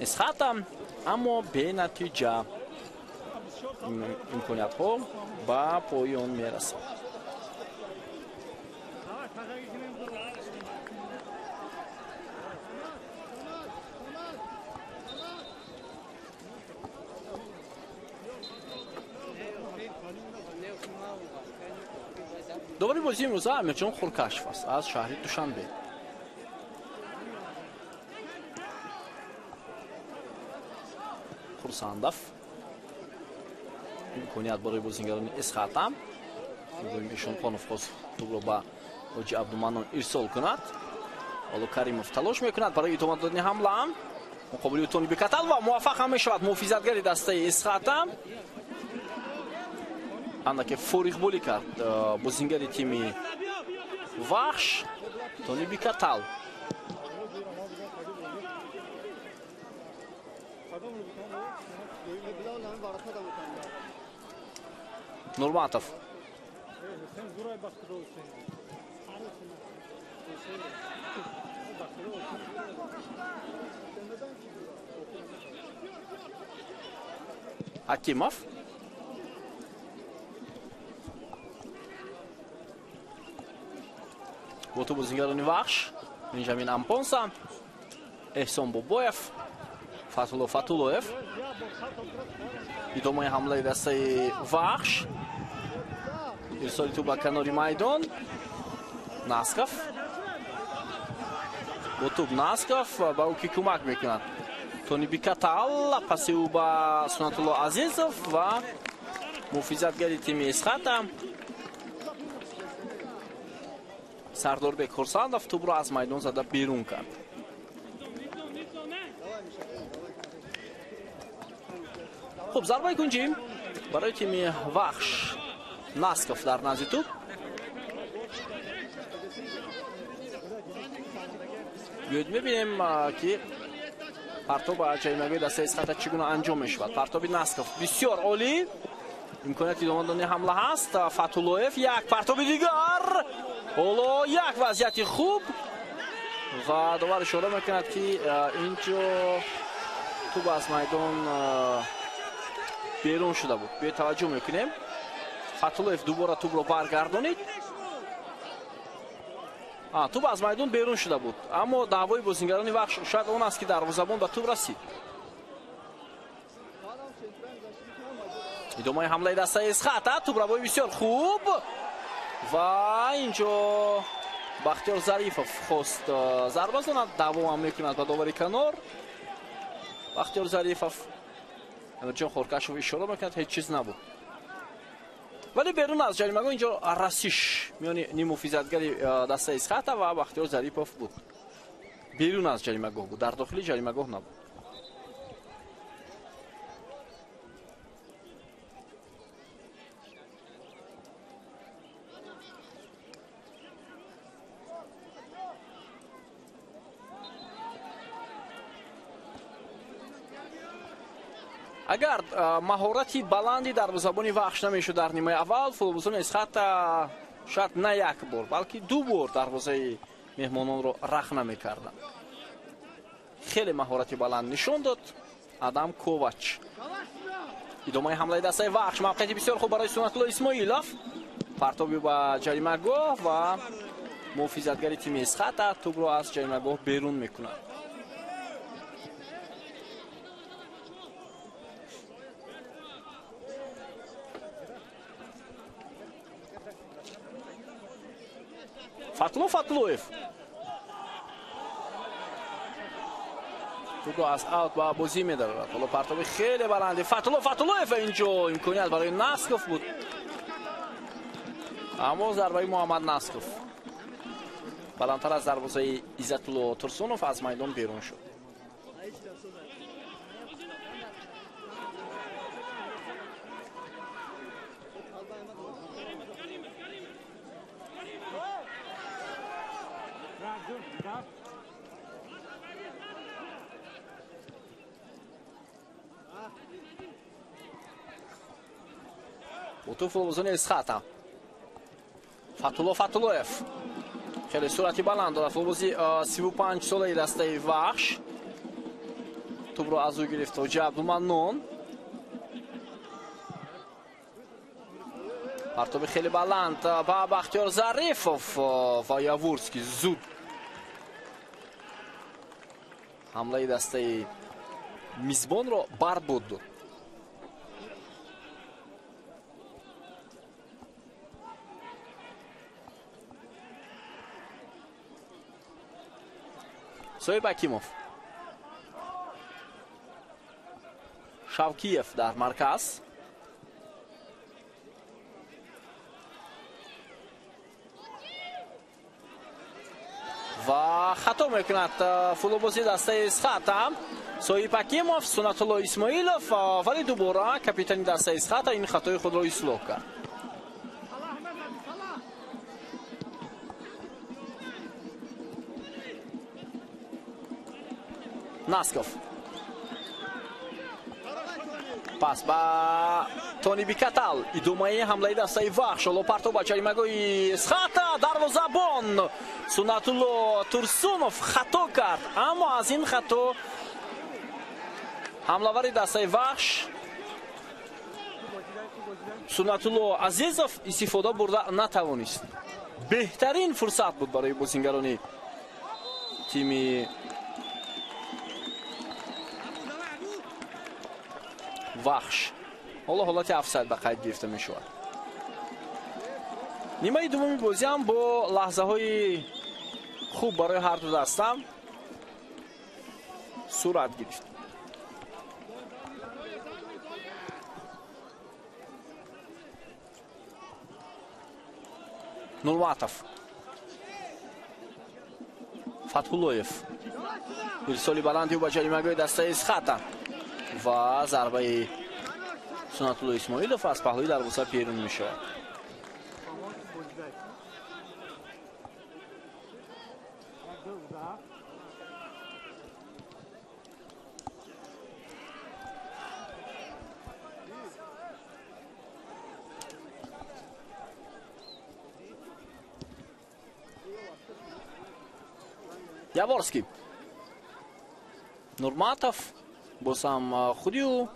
Эсхата, аммо бенатиҷа имкониятҳо ба поён мерасад. Довари бозии имрӯза Амирҷон Хуркашев аст аз шаҳри Душанбе. Хурсандов, имконият барои бозингарони Эсхата. Иброҳим Эшонхонов хост тӯбро ба Ҳоҷи Абдуманнон ирсол кунад. Ҳоло Каримов талош мекунад барои идома додани ҳамла муқобили Тони Бекатал ва муваффақ ҳам мешавад муҳофизатгари дастаи Эсхата. Андаке фориғболӣ кард бозингари тими Вахш Тони Бикатал. Нурматов. Акимов. Бо тӯб бозингарони Вахш, Бенҷамин Ампонса, Эҳсон Бобоев, Фатулло Фатуллоев. Идомаи ҳамлаи дастаи Вахш. Ирсоли тӯб ба канори майдон. Насков. Бо тӯб Насков ба ӯ ки кӯмак мекунад. Тони Бикатал, паси ӯ ба Сунатулло Азизов ва муҳофизатгари тими Эсхата Сардорбек Хурсандов тӯбро аз майдон зада берун кард. Хуб, зарбаи кунҷӣ барои тими Вахш. Насков дар назди тӯб. Биёед мебинем, ки партоб ба ҷаримагоҳи дастаи Эсхата чӣ гуна анҷом мешавад. Партоби Насков бисёр олӣ. Имконияти идома додани ҳамла ҳаст. Фатуллоев, як партоби дигар. Ҳоло як вазъияти хуб ва довар ишора мекунад, ки инҷо тӯб аз майдон берун шуда буд. Биёед таваҷҷӯҳ мекунем. Фатуллоев дубора тӯбро баргардонид. Тӯб аз майдон берун шуда буд, аммо даъвои бозингарони Вахш шояд он аст, ки дарвозабон ба тӯб расид. Идомаи ҳамлаи дастаи Эсхата, тӯбравои бисёр хуб ва инҷо Бахтиёр Зарифов хост зарба занад, даъво ҳам мекунад ба довари канор. Бахтиёр Зарифов, Амирҷон Хоркашов ишора мекунад, ҳеҷ чиз набуд. Вале берун аз ҷаримагоҳ инҷо расиш миёни ниммуҳофизатгари дастаи Эсхата ва Бахтиёр Зарипов буд. Берун аз ҷаримагоҳ буд, дар дохили ҷаримагоҳ набуд. Агар маҳорати баланди дарвозабони Вахш намешуд дар нимаи аввал, футболбозони Эсхата шояд на як бор, балки ду бор дарвозаи меҳмононро рахна мекарданд. Хеле маҳорати баланд нишон дод Адам Ковач. Идомаи ҳамлаи дастаи Вахш, мавқеияти бисёр хуб барои Сунатулло Исмоилов. Партоби ба ҷаримагоҳ ва муҳофизатгари тими Эсхата тӯбро аз ҷаримагоҳ берун мекунад. Фатло Фатлоев тӯбро аз аут ба бозӣ медарорад. Ҳоло партоби хеле баланди Фатло Фатлоев, инҷо имконият барои Насков буд, аммо зарбаи Муҳаммад Насков баландтар аз дарвозаи Иззатулло Турсунов аз майдон берун шуд. Бо тӯб футболбозони Эсхата. Фатулло Фатуллоев хеле суръати баланд дорад. Футболбози 35 солаи дастаи Вахш тӯбро аз ӯ гирифт Ҳоҷи Абдуманнон. Партоби хеле баланд ба Бахтиёр Зарифов ва Явурский зуд ҳамлаи дастаи мизбонро барбод дод. Соҳиб Акимов, Шавкиев дар марказ. Ва хато мекунад футболбози дастаи Эсхата. Соҳиб Акимов, Сунатулло Исмоилов, вале дубора капитани дастаи Эсхата ин хатои худро ислоҳ кард. Насков. Пас ба Тони Бикатал. Идомаи ҳамлаи дастаи Вахш. Ҳоло партоб ба ҷаримагоҳи Эсхата. Дарвозабон Сунатулло Турсунов хато кард, аммо аз ин хато ҳамлавари дастаи Вахш Сунатулло Азизов истифода бурда натавонист. Беҳтарин фурсат буд барои бозингарони тими Вахш. Ҳоло ҳолати офсайд ба қайд гирифта мешавад. Нимаи дуввуми бозӣ ҳам бо лаҳзаҳои хуб барои ҳар ду даста сурат гирифт. Нурматов, Фатҳуллоев, ирсоли баланди ӯ ба ҷаримагоҳи дастаи Эсхата ва зарбаи Сунатулло Исмоилов аз паҳлӯи дарвоза берун мешавад. Яворский, Нурматов, боз ҳам худи ӯ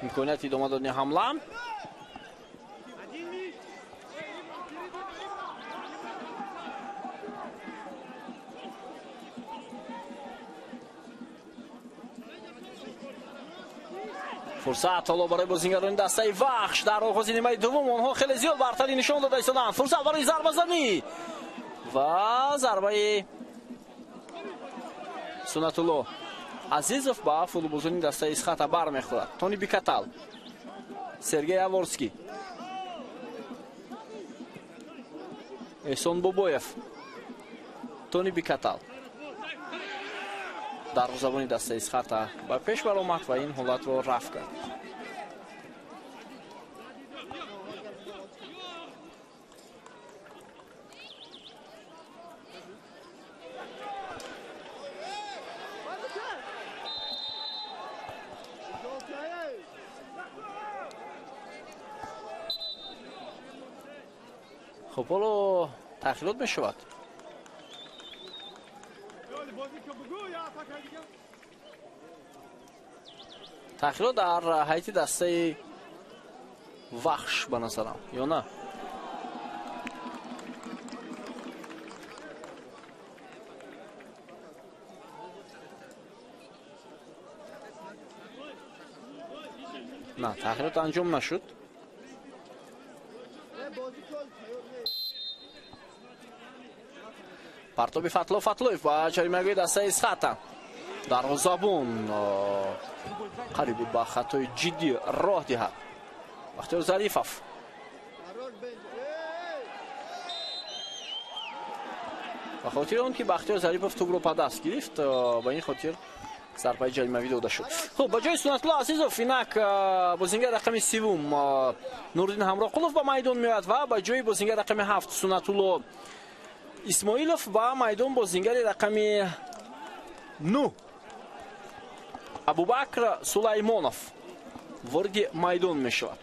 имконияти идома додани ҳамла. Фурсат ҳоло барои бозингарони дастаи Вахш дар оғози нимаи дуввум. Онҳо хеле зиёд бартарӣ нишон дода истоданд. Фурсат барои зарбазанӣ ва зарбаи Сунатулло Азизов ба футболбозони дастаи Эсхата бармехӯрад. Тони Бикатал, Сергей Яворский, Эҳсон Бобоев, Тони Бикатал. Дарвозабони дастаи Эсхата ба пеш баромад ва ин ҳолатро рафт кард. Хуб, ҳоло таъхирот мешавад. Таъхирот дар ҳайати дастаи Вахш ба назарам, ё на? На, таъхирот анҷом нашуд. Партоби Фатло Фатлоев ба ҷаримагоҳи дастаи Эсхата. Дарвозабон қариб буд ба хатои ҷиддӣ роҳ диҳад. Бахтиёр Зарифов. Ба хотири он ки Бахтиёр Зарипов тӯбро ба даст гирифт, ба ин хотир зарбаи ҷаримавӣ дода шуд. Хуб, ба ҷои Сунатулло Азизов инак бозингари рақами севум Нуриддин Ҳамроқулов ба майдон меояд ва ба ҷои бозингари рақами ҳафт Сунатулло Исмоилов ба майдон бозингари рақами 9 Абубакр Сулаймонов вориди майдон мешавад.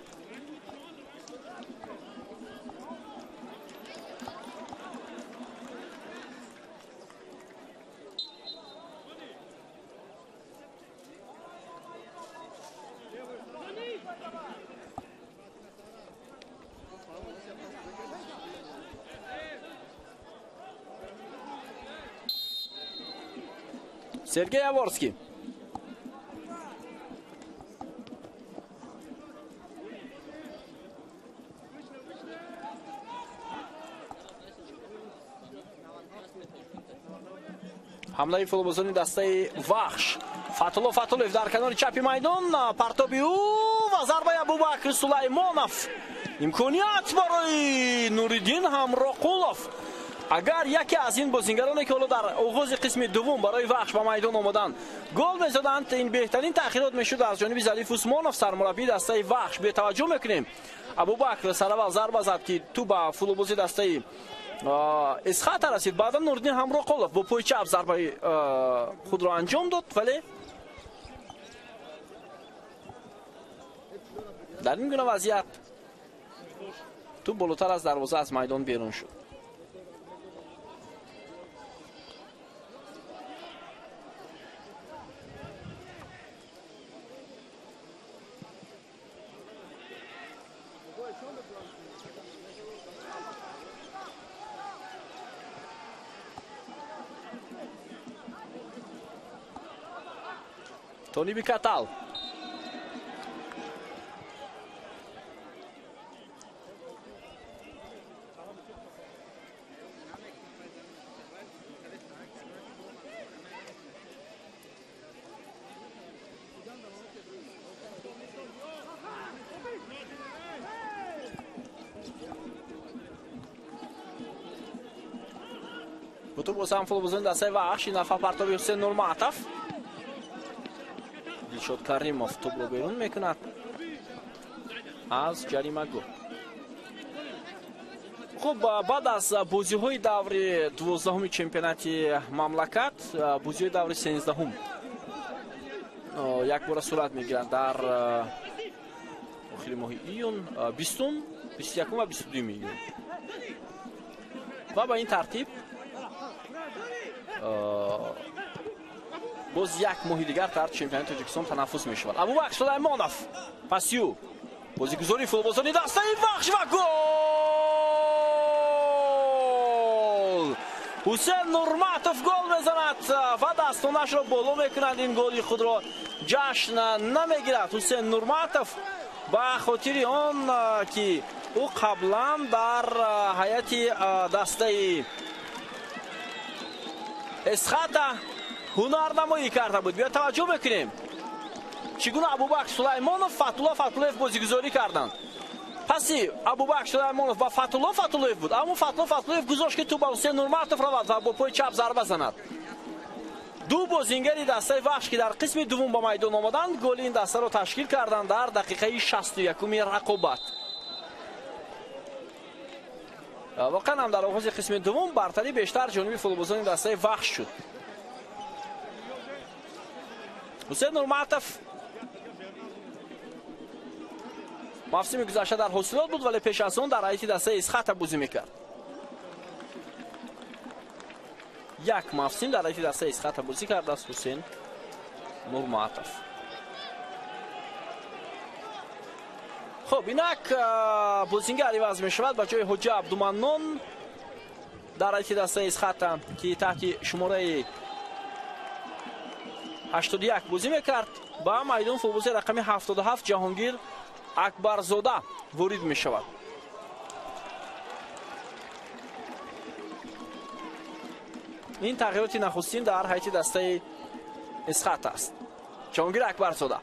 Сергей Яворский. Ҳамлаи футболбозони дастаи Вахш. Фатулло Фатуллоев дар канори чапи майдон, партоби ӯ ва зарбаи Абубакр Сулаймонов. Имконият барои Нуриддин Ҳамроқулов. Агар яке аз ин бозингароне ки ҳоло дар оғози қисми дуввум барои Вахш ба майдон омаданд гол мезаданд, ин беҳтарин таъхирот мешуд аз ҷониби Зариф Усмонов, сармураббии дастаи Вахш. Бетаваҷҷӯҳ мекунем, Абубакр сараввал зарба зад ки тӯб ба футболбози дастаи Эсхата расид. Баъдан Нуриддин Ҳамроқулов бо пои чап зарбаи худро анҷом дод, вале дар ин гуна вазъият туп болотар аз дарвоза аз майдон берун шуд. Тониби Катал. Бо туп бо футболбозони дастаи Вахш, ин дафъа партоби Ҳусейн Нурматов. Дилшод Каримов тупро берун мекунад аз ҷаримагоҳ. Хуб, баъд аз бозиҳои даври 12-уми чемпионати мамлакат, бозиҳои даври 13-ум якбора сурат мегиранд дар охири моҳи июн, 20-ум, 21-ум ва 22-уми июн. Ва ба ин тартиб боз як моҳи дигар дар чемпионати Тоҷикистон танаффус мешавад. Абубакр Сулаймонов пасю бозигузори футболбозони дастаи Вахш ва гол! Ҳусейн Нурматов гол мезанад ва дастонашро боло мекунад. Ин голи худро ҷашн намегирад Ҳусейн Нурматов ба хотири он ки ӯ қаблан дар ҳайати дастаи Эсхата ҳунарнамоӣ карда буд. Биё таваҷҷӯҳ мекунем, чӣ гуна Абубакр Сулаймонов, Фатулло Фатуллоев бозигузорӣ карданд. Паси Абубакр Сулаймонов ба Фатулло Фатуллоев буд, аммо Фатулло Фатуллоев гузошт, ки туп ба Ҳусейн Нурматов равад ва бо пои чап зарба занад. Ду бозингари дастаи Вахш, ки дар қисми дуввум ба майдон омаданд, голи ин дастаро ташкил карданд дар дақиқаи 61-уми рақобат. Воқеан ҳам дар оғози қисми дуввум бартарӣ бештар ҷониби футболбозони дастаи Вахш шуд. Ҳусейн Нурматов мавсими гузашта дар ҳосилот буд, вале пеш аз он дар ҳайати дастаи Исхата бозӣ мекард. Як мавсим дар ҳайати дастаи Исхата бозӣ кардааст Ҳусейн Нурматов. Хуб, инак бозингар иваз мешавад ба ҷои Ҳоҷа Абдуманнон дар ҳайати дастаи Исхата, ки таҳти шумораи 81 бозӣ мекард, ба майдон футболбози рақами 77 Ҷаҳонгир Акбарзода ворид мешавад. Ин тағйироти нахустин дар ҳайати дастаи Исхата аст. Ҷаҳонгир Акбарзода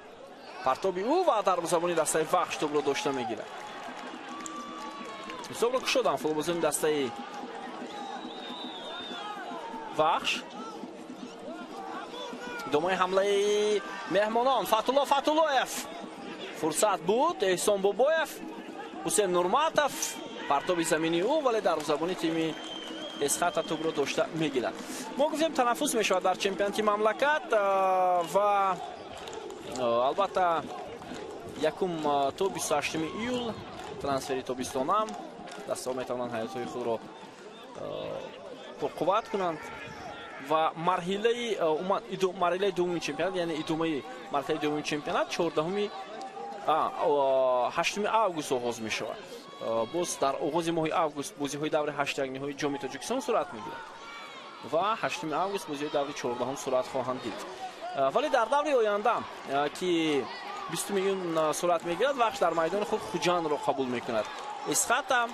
партоби ӯ ва дарвозабони дастаи Вахш топро дошта мегирад. Ҳисобро кушоданд футболбозони дастаи Вахш. Идомаи ҳамлаи меҳмонон. Фатулло Фатуллоев. Фурсат буд. Эҳсон Бобоев, Ҳусейн Нурматов партоби замини ӯ, вале дарвозабони тими Эсхата топро дошта мегирад. Мо гуфтем танаффус мешавад дар чемпионати мамлакат ва албатта якум то 28 июл трансфери тобистонам дастаҳо метавонанд ҳаётҳои худро пурқувват кунанд ва марҳилаи умуман марҳилаи дуввуми чемпионат, яъне идомаи марҳилаи дуввуми чемпионат 14 8 август оғоз мешавад. Боз дар оғози моҳи август бозиҳои даври 8-ниҳои ҷоми Тоҷикистон сурат мегирад ва 8 август бозиҳои даври 14 сурат хоҳанд гирифт. Вале дар даври оянда, ки 20 июн сурат мегирад, Вахш дар майдони худ Хуҷандро қабул мекунад. Исхата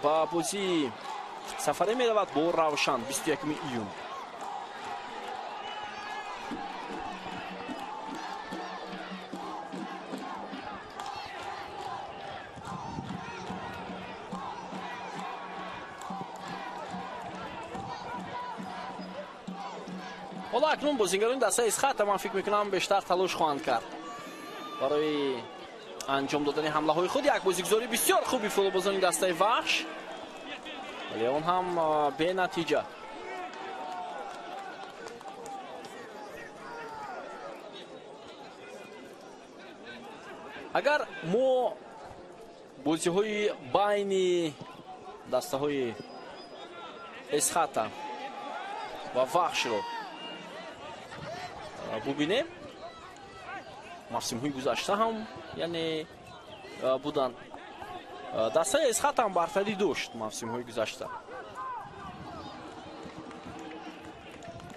ба бозии сафарӣ меравад бо Равшан 21 июн. Ҳоло акнун бозингарони дастаи Исхата, ман фикр мекунам, бештар талош хоҳанд кард барои анҷом додани ҳамлаҳои худ. Як бозигузории бисёр хуби футболбозони дастаи Вахш. Вале он ҳам бенатиҷа. Агар мо бозиҳои байни дастаҳои Эсхата ва Вахшро бубинем, мавсимҳои гузашта ҳам яъне буданд. Дастаи Эсхата ҳам бартарӣ дошт мавсимҳои гузашта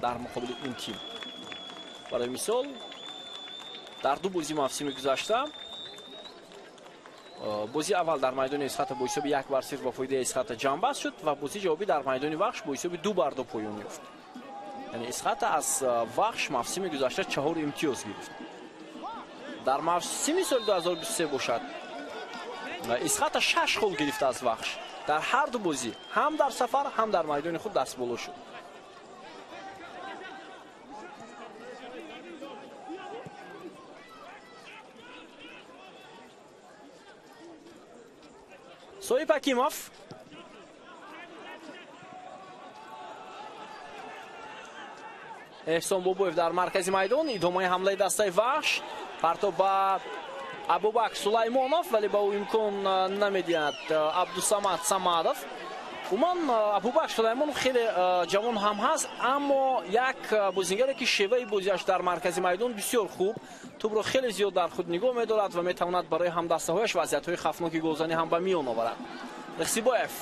дар муқобили ин тим. Барои мисол, дар ду бозии мавсими гузашта, бозии аввал дар майдони Эсхата бо ҳисоби 1-0 ба фоидаи Эсхата ҷамъбаст шуд ва бозии ҷавобӣ дар майдони Вахш бо ҳисоби 2-2 поён ёфт. Яъне Эсхата аз Вахш мавсими гузашта 4 имтиёз гирифт. Дар мавсими соли 2023 бошад, Эсхата 6 хол гирифт аз Вахш. Дар ҳар ду бозӣ, ҳам дар сафар, ҳам дар майдони худ дастболо шуд. Соҳиб Ҳакимов Эҳсон Бобоев дар маркази майдон. Идомаи ҳамлаи дастаи Вахш. Партоб ба Абубакр Сулаймонов, вале ба ӯ имкон намедиҳад Абдусамад Самадов. Умуман Абубакр Сулаймонов хеле ҷавон ҳам ҳаст, аммо як бозингаре ки шеваи бозиаш дар маркази майдон бисёр хуб, тӯбро хеле зиёд дар худ нигоҳ медорад ва метавонад барои ҳамдастаҳояш вазъиятҳои хавфноки голзанӣ ҳам ба миён оварад. Рехсибоев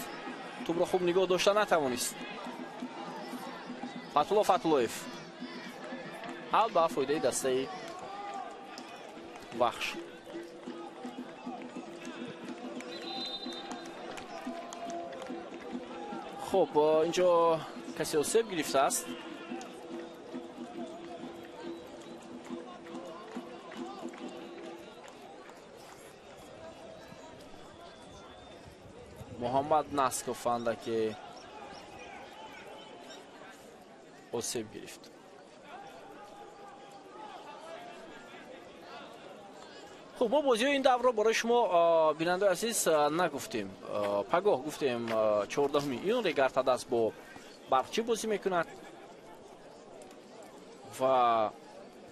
тӯбро хуб нигоҳ дошта натавонист. Фатулло Фатуллоев ҳал ба фоидаи дастаи Вахш. Хуб, инҷо касе осеб гирифтааст. Муҳаммад Насков андаке осеб гирифт. Хуб, мо бозиҳои ин даврро барои шумо, бинандаи азиз, нагуфтем. Пагоҳ гуфтем 14 июн Регар-ТадАЗ бо Барқчӣ бозӣ мекунад ва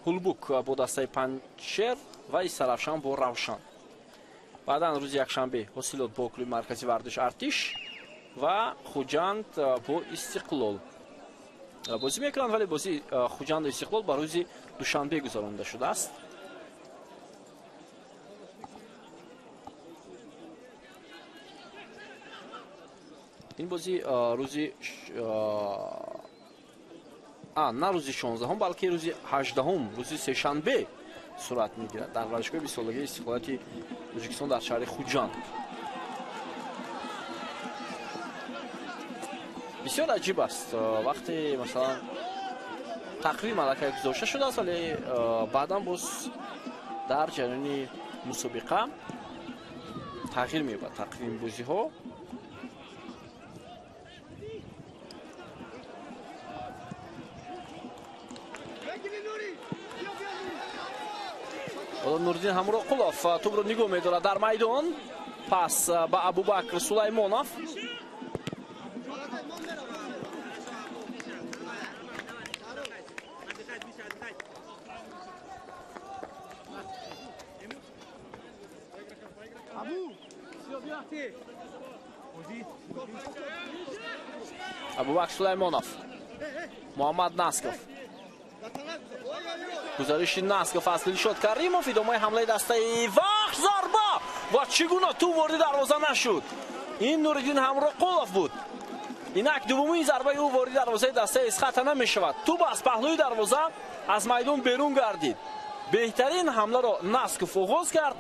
Ҳулбук бо дастаи Панҷшер ва Истаравшан бо Равшан. Баъдан рӯзи якшанбе Ҳосилот бо клуби маркази варзиш Артиш ва Хуҷанд бо Истиқлол бозӣ мекунанд, вале бозии Хуҷанду Истиқлол ба рӯзи душанбе гузаронида шудааст. Ин бозӣ рӯзи на рӯзи 16, балки рӯзи 18, рӯзи сешанбе сурат мегирад дар варзишгоҳи бистсолагии истиқлолияти Тоҷикистон дар шаҳри Хуҷанд. Бисёр аҷиб аст, вақте масалан тақвим аллакай гузошта шудааст, вале баъдан боз дар ҷараёни мусобиқа тағйир меёбад тақвими бозиҳо. Нуриддин Ҳамроқулов тӯбро нигоҳ медорад дар майдон. Пас ба Абубакр Сулаймонов. Абубакр Сулаймонов, Муҳаммад Насков. Гузариши Насков аз Дилшод Каримов. Идомаи ҳамлаи дастаи Вахш. Зарба ва чӣ гуна тӯб ворди дарвоза нашуд. Ин Нуриддин Ҳамроқулов буд. Инак дуввумин зарбаи ӯ ворди дарвозаи дастаи Эсхата намешавад. Тӯб аз паҳлӯи дарвоза аз майдон берун гардид. Беҳтарин ҳамларо Насков оғоз кард,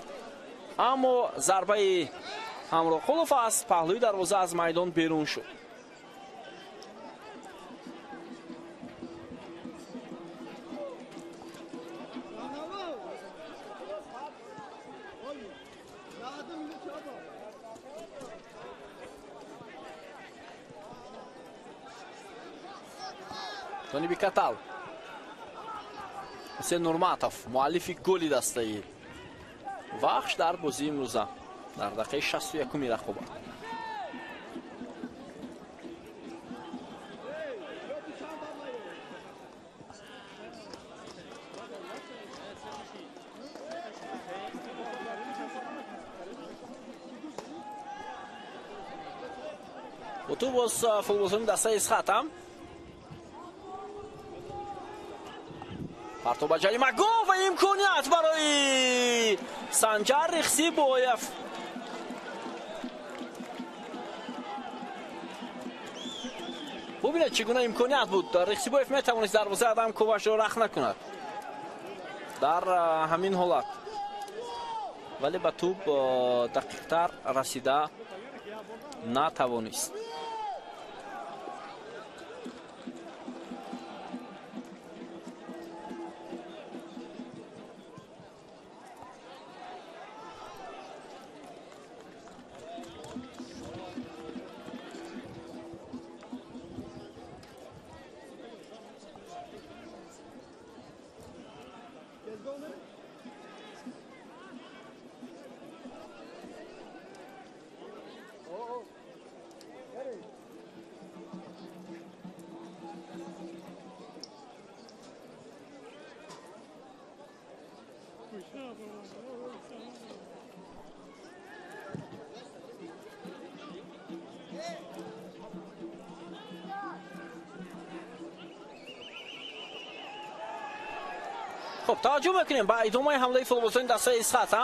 аммо зарбаи Ҳамроқулов аз паҳлӯи дарвоза аз майдон берун шуд. Тониби Катал. Ҳусейн Нурматов, муаллифи голи дастаи Вахш дар бозии имрӯза дар дақиқаи 61-уми рақобат. Бо тӯб боз футболбозони дастаи Исхата. Партоб ба ҷаримагоҳ ва имконият барои Санҷар Рихсибоев. Бубинед, чӣ гуна имконият буд. Рихсибоев метавонист дарвозаи Адам Ковашро рахт накунад дар ҳамин ҳолат, вале ба тӯб дақиқтар расида натавонист. Хуб, таваҷҷӯҳ мекунем ба идомаи ҳамлаи футболбозони дастаи Исхата.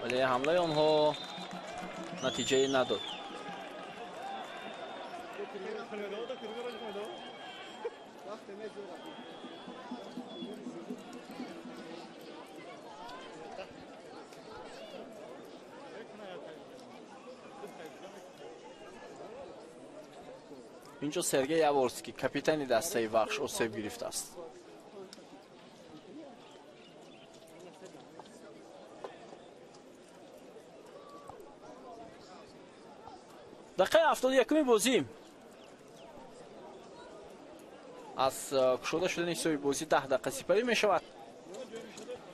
Вале ҳамлаи онҳо натиҷае надод. Инҷо Сергей Яворский, капитани дастаи Вахш, осеб гирифтааст. Дақиқаи 71-уми бозӣ. Аз кушода шудани ҳисоби бозӣ 10 дақиқа сипарӣ мешавад.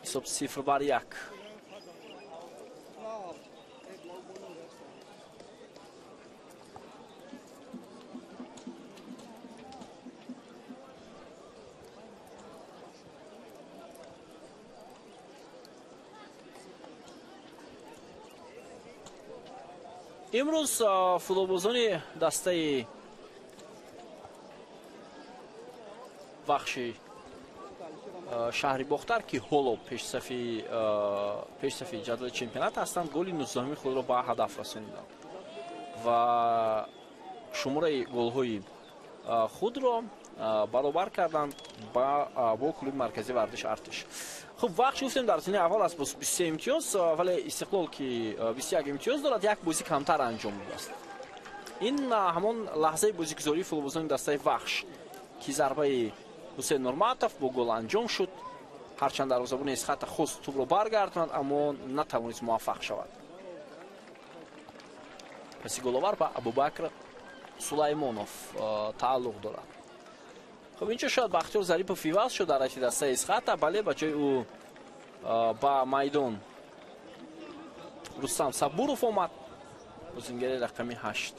Ҳисоб 0-1. Имрӯз футболбозони дастаи Вахши шаҳри Бохтар, ки ҳоло пешсафи ҷадвали чемпионат ҳастанд, голи 19-уми худро ба ҳадаф расониданд ва шумораи голҳои худро баробар карданд бо клуби марказии варзиши Артиш. Хуб, Вахш гуфтем дар зинаи аввал аст бо 23 имтиёз, вале Истиқлол, ки 21 имтиёз дорад, як бозӣ камтар анҷом додааст. Ин ҳамон лаҳзаи бозигузории футболбозони дастаи Вахш, ки зарбаи Ҳусейн Нурматов бо гол анҷом шуд. Ҳарчанд дарвозабони Исхата хост тӯбро баргардонад, аммо натавонист муваффақ шавад. Паси головар ба Абубакр Сулаймонов тааллуқ дорад. Хуб, инҷо шояд Бахтиёр Зарипов иваз шуд дар ҳайати дастаи Исхата, бале, ба ҷои ӯ ба майдон Рустам Сабуров омад, бозингари рақами 8.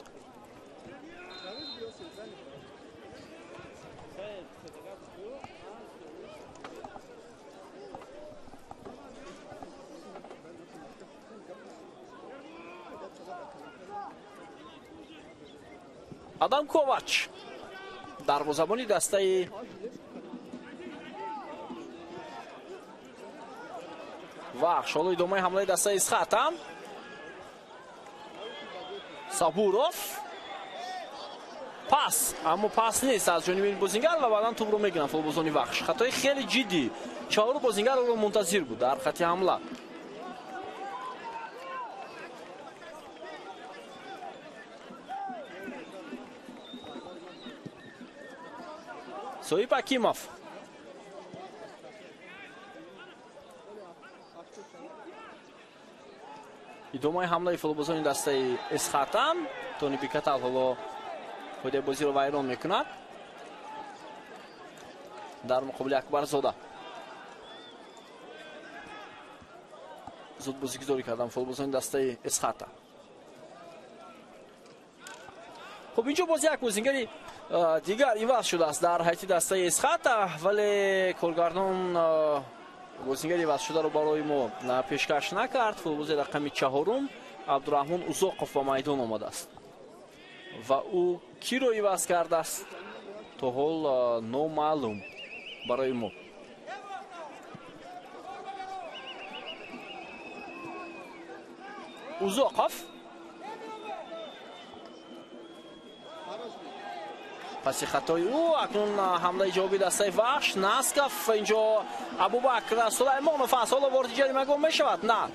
Адам Ковач, дарвозабони дастаи Вахш. Ҳоло идомаи ҳамлаи дастаи Исхата. Сабуров пас, аммо пас нест аз ҷониби ин бозингар ва баъдан тӯбро мегиранд футболбозони Вахш. Хатои хеле ҷиддӣ. Чаҳору бозингар ӯро мунтазир буд дар хати ҳамла. Соиб Акимов. Идомаи ҳамлаи футболбозони дастаи Исхата. Тони Бикатал ҳоло қоидаи бозиро вайрон мекунад дар муқобили Акбарзода. Зуд бозигузорӣ карданд футболбозони дастаи Исхата. Хуб, инҷо боз як бозингари дигар иваз шудааст дар ҳайати дастаи Исхата, вале коргардон бозингари ивазшударо барои мо пешкаш накард. Футболбози рақами 4 Абдураҳмон Узоқов ба майдон омадааст ва ӯ киро иваз кардааст то ҳол номаълум барои мо. Узоқов паси хатои ӯ акнун ҳамлаи ҷавоби дастаи Вахш. Насков инҷо Абубакр Сулаймонов аст, ҳоло вориди ҷаримагоҳ мешавад. На,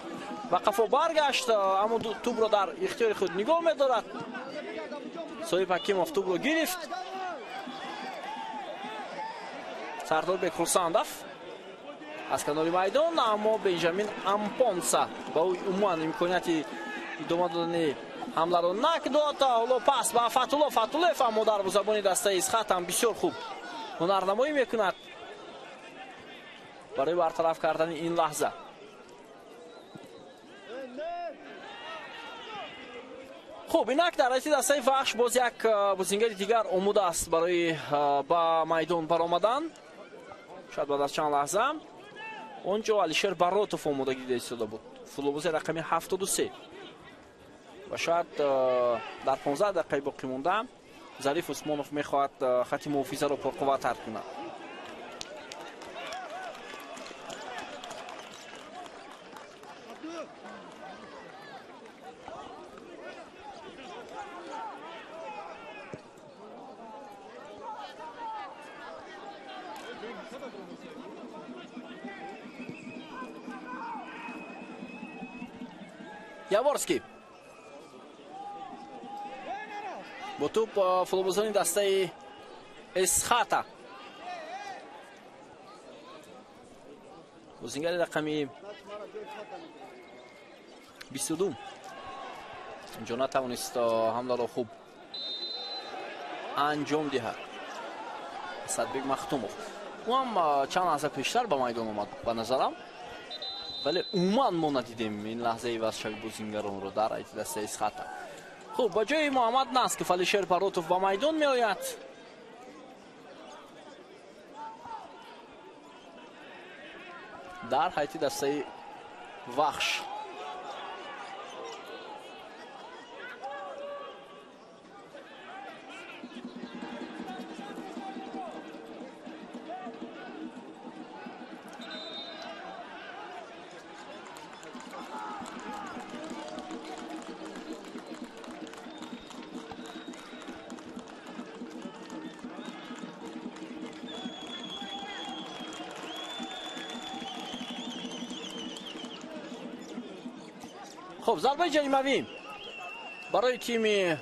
ба қафо баргашт, аммо тӯбро дар ихтиёри худ нигоҳ медорад. Соҳиб Ҳакимов тӯбро гирифт. Сардорбек Хурсандов аз канори майдон, аммо Бенҷамин Ампонса ба ӯ умуман имконияти идома додани ҳамларо накдод. Ҳоло пас ба Фатулло Фатуллоев, аммо дарвозабони дастаи Исхат ҳам бисёр хуб ҳунарнамоӣ мекунад барои бартараф кардани ин лаҳза. Хуб, инак дар ҳайати дастаи Вахш боз як бозингари дигар омода аст барои ба майдон баромадан. Шояд баъд аз чанд лаҳза он ҷо Алишер Баротов омодагӣ дида истода буд, футболбози рақами 73, ва шояд дар 15 дақиқаи боқӣ монда Зариф Усмонов мехоҳад хати муҳофизаро пурқувваттар кунад. Яворский бо тӯб футболбозони дастаи Эсхата. Бозингари рақами 22 инҷо натавонист ҳамларо хуб анҷом диҳад. Асадбек Махтумов ӯ ҳам чанд лаҳза пештар ба майдон омад ба назарам, вале умуман мо надидем ин лаҳзаи ивазшави бозингаронро дар ҳайати дастаи Исхата. Хуб, ба ҷои Муҳаммад Насков Алишер Паротов ба майдон меояд. Дар ҳайати дастаи Вахш. Хуб, зарбаи ҷаримавӣ барои тими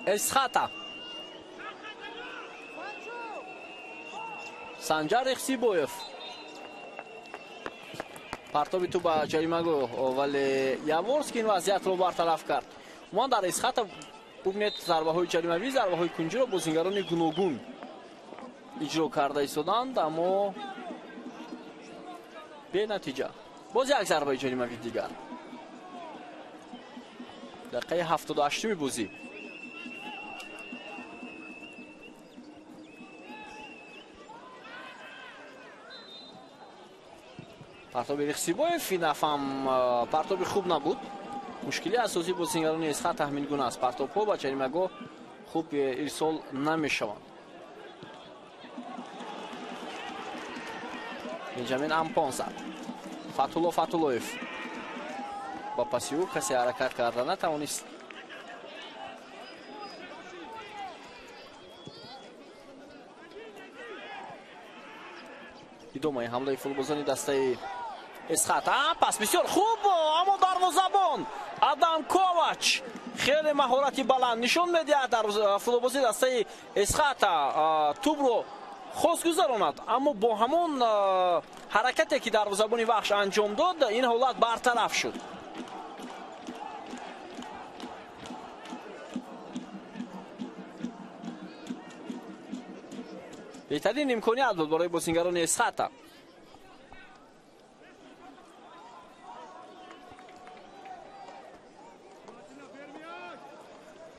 Эсхата. Санҷар Ихсибоев партоби тӯб ба ҷаримагоҳ, вале Яворский ин вазъиятро бартараф кард. Умуман дар Эсхата бубинед, зарбаҳои ҷаримавӣ, зарбаҳои кунҷиро бозингарони гуногун иҷро карда истоданд, аммо бенатиҷа. Боз як зарбаи ҷаримавӣ дигар. Дақиқаи 78-уми бозӣ. Партоби Рихсибоев ин дафъам партоби хуб набуд. Мушкили асосии бозингарони Эсхат таҳмингуна аст. Партобҳо ба ҷаримагоҳ хуб ирсол намешаванд. Бенҷамин Ампонса, Фатулло Фатуллоев ба паси ӯ касе ҳаракат карда натавонист. Идомаи ҳамлаи футболбозони дастаи Эсхат. Пас бисёр хуб, аммо дарвозабон Адам Ковач хеле маҳорати баланд нишон медиҳад. Дар футболбози дастаи Эсхата тӯбро хост гузаронад, аммо бо ҳамон ҳаракате ки дарвозабони Вахш анҷом дод, ин ҳолат бартараф шуд. Беҳтарин имконият буд барои бозингарони Эсхата.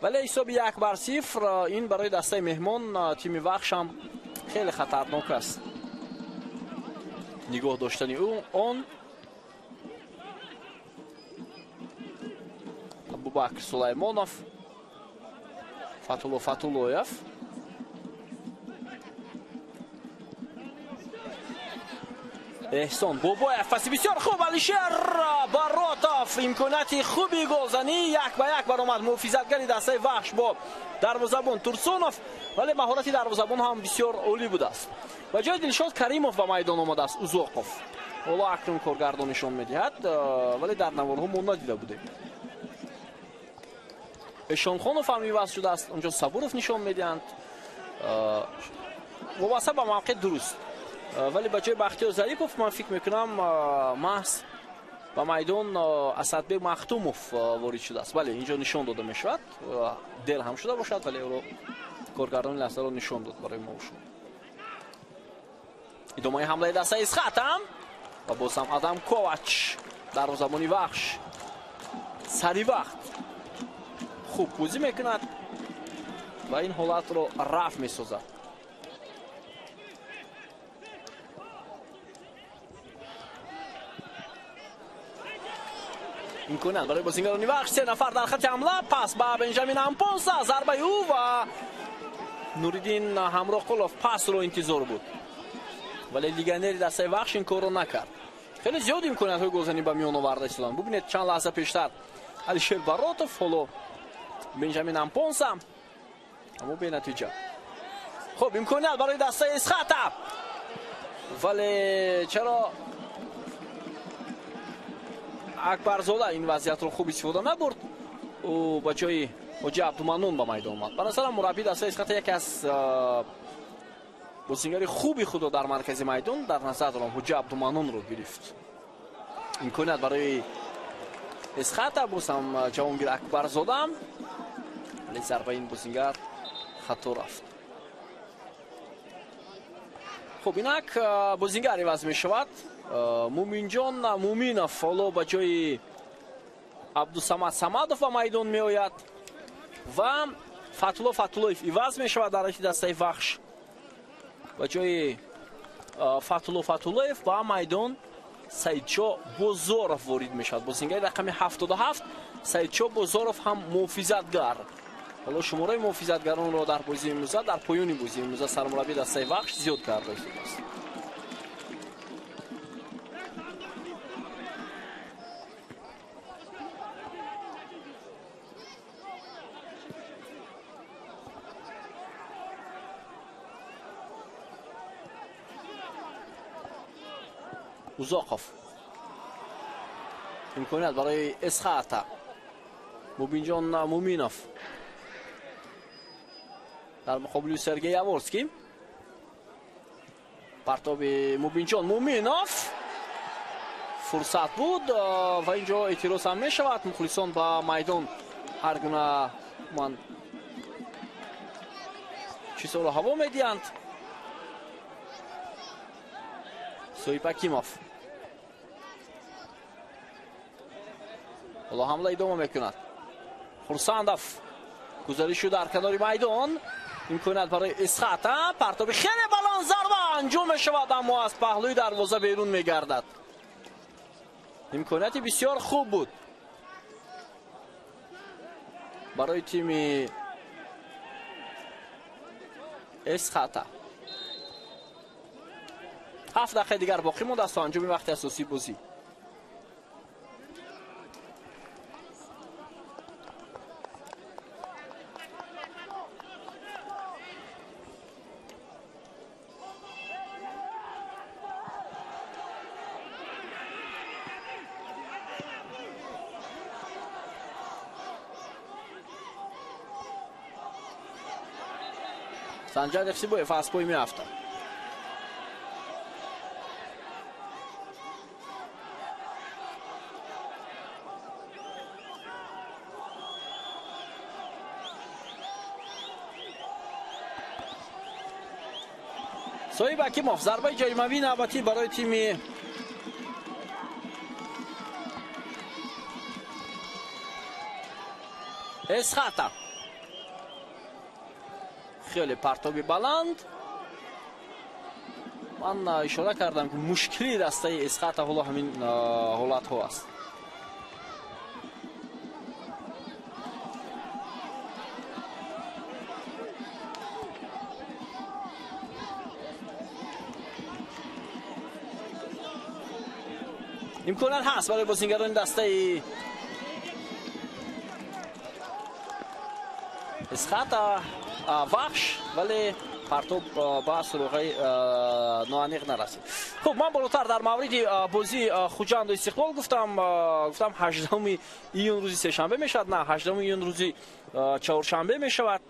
Вале ҳисоби 1-0 ин барои дастаи меҳмон тими Вахш ҳам хеле хатарнок аст. Нигоҳ доштани ӯ он Абубакр Сулаймонов, Фатулло Фатуллоев. Эҳсон Бобоев, паси бисёр хуб, Алишер Баротов, имконияти хуби голзанӣ, 1-1 баромад муҳофизатгари дастаи Вахш бо дарвозабон Турсунов, вале маҳорати дарвозабон ҳам бисёр олӣ будааст. Ба ҷои Дилшод Каримов ба майдон омадааст Узоқов. Ҳоло акнун коргардон нишон медиҳад, вале дар наворҳо мо надида будем. Эшонхонов ҳам иваз шудааст, онҷо Сабуров нишон медиҳанд. Вобаста ба мавқеъ дуруст. Вале ба ҷои Бахтиёр Зарипов ман фикр мекунам маҳз ба майдон Асадбек Махтумов ворид шудааст. Бале, инҷо нишон дода мешавад. Дер ҳам шуда бошад, вале ӯро коргардони лаҳзаро нишон дод барои мо шумо. Идомаи ҳамлаи дастаи Исхата ва боз ҳам Адам Ковач, дарвозабони Вахш, сари вақт хуб бозӣ мекунад ва ин ҳолатро рафъ месозад. Имконият барои бозингарони Вахш, 3 нафар дар хати ҳамла, пас ба Бенҷамин Ампонса, зарбаи ӯ ва Нуриддин Ҳамроқулов пасро интизор буд, вале легионери дастаи Вахш ин корро накард. Хеле зиёд имкониятҳои голзанӣ ба миён оварда истоданд. Бубинед, чанд лаҳза пештар Алишер Баротов, ҳоло Бенҷамин Ампонса, аммо бенатиҷа. Хуб, имконият барои дастаи Исхата, вале чаро Акбарзода ин вазъиятро хуб истифода набурд? Ӯ ба ҷои Ҳоҷи Абдуманнон ба майдон омад. Ба назарам мураббии дастаи Исхата яке аз бозингари хуби худро дар маркази майдон дар назар дорам, Ҳоҷи Абдуманнонро гирифт. Имконият барои Исхата, боз ҳам Ҷавонгир Акбарзода, вале зарбаи ин бозингар хато рафт. Хуб, инак бозингар иваз мешавад. Муминҷон Муминов ҳоло ба ҷои Абдусамад Самадов ба майдон меояд ва Фатулло Фатуллоев иваз мешавад дар ҳайати дастаи Вахш. Ба ҷои Фатулло Фатуллоев ба майдон Саидшо Бозоров ворид мешавад. Бозингари рақами 77 Саидшо Бозоров ҳам муҳофизатгар. Ҳоло шумораи муҳофизатгаронро дар бозии имрӯза, дар поёни бозии имрӯза сармураббии дастаи Вахш зиёд карда истодааст. Узоқов, имконият барои Исхата, Мубинҷон Муминов дар муқобили Сергей Яворский. Партоби Мубинҷон Муминов, фурсат буд ва инҷо эътироз ҳам мешавад. Мухлисон ба майдон ҳар гуна ман чизҳоро ҳаво медиҳанд. Соҳиб Ҳакимов ҳоло ҳамла идома мекунад. Хурсандов гузаришу дар канори майдон, имконият барои Исхата, партоби хеле баланд, зарба анҷом мешавад, аммо аз паҳлӯи дарвоза берун мегардад. Имконияти бисёр хуб буд барои тими Исхата. 7 дақиқаи дигар боқӣ мондааст то анҷоми вақти асосии бозӣ. Санҷар Ехсибоев аз пой меафтад. Соҳиб Ҳакимов, зарбаи ҷаримавии навбатӣ барои тими Исхата. Хеле партоби баланд. Ман ишора кардам, ки мушкили дастаи Исхата ҳоло ҳамин ҳолатҳо аст. Имконият ҳаст барои бозингарони дастаи Эсхата Вахш, вале партоб ба суроғаи ноаниқ нарасид. Хуб, ман болотар дар мавриди бозии Хуҷанду Истиқлол гуфтам 18 июн рӯзи сешанбе мешавад. На, 18 июн рӯзи чоршанбе мешавад.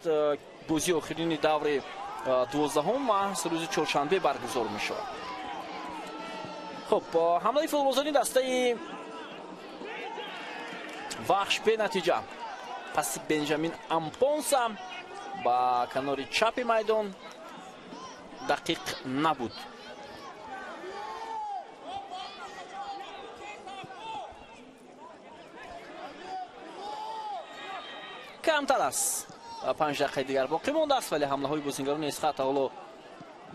Бозии охирини даври 12-ум маҳз рӯзи чоршанбе баргузор мешавад. Хуб, ҳамлаи футболбозони дастаи Вахш бенатиҷа. Паси Бенҷамин Ампонса ба канори чапи майдон дақиқ набуд. Камтар аз 5 дақиқаи дигар боқӣ мондааст, вале ҳамлаҳои бозингарони Эсхата ҳоло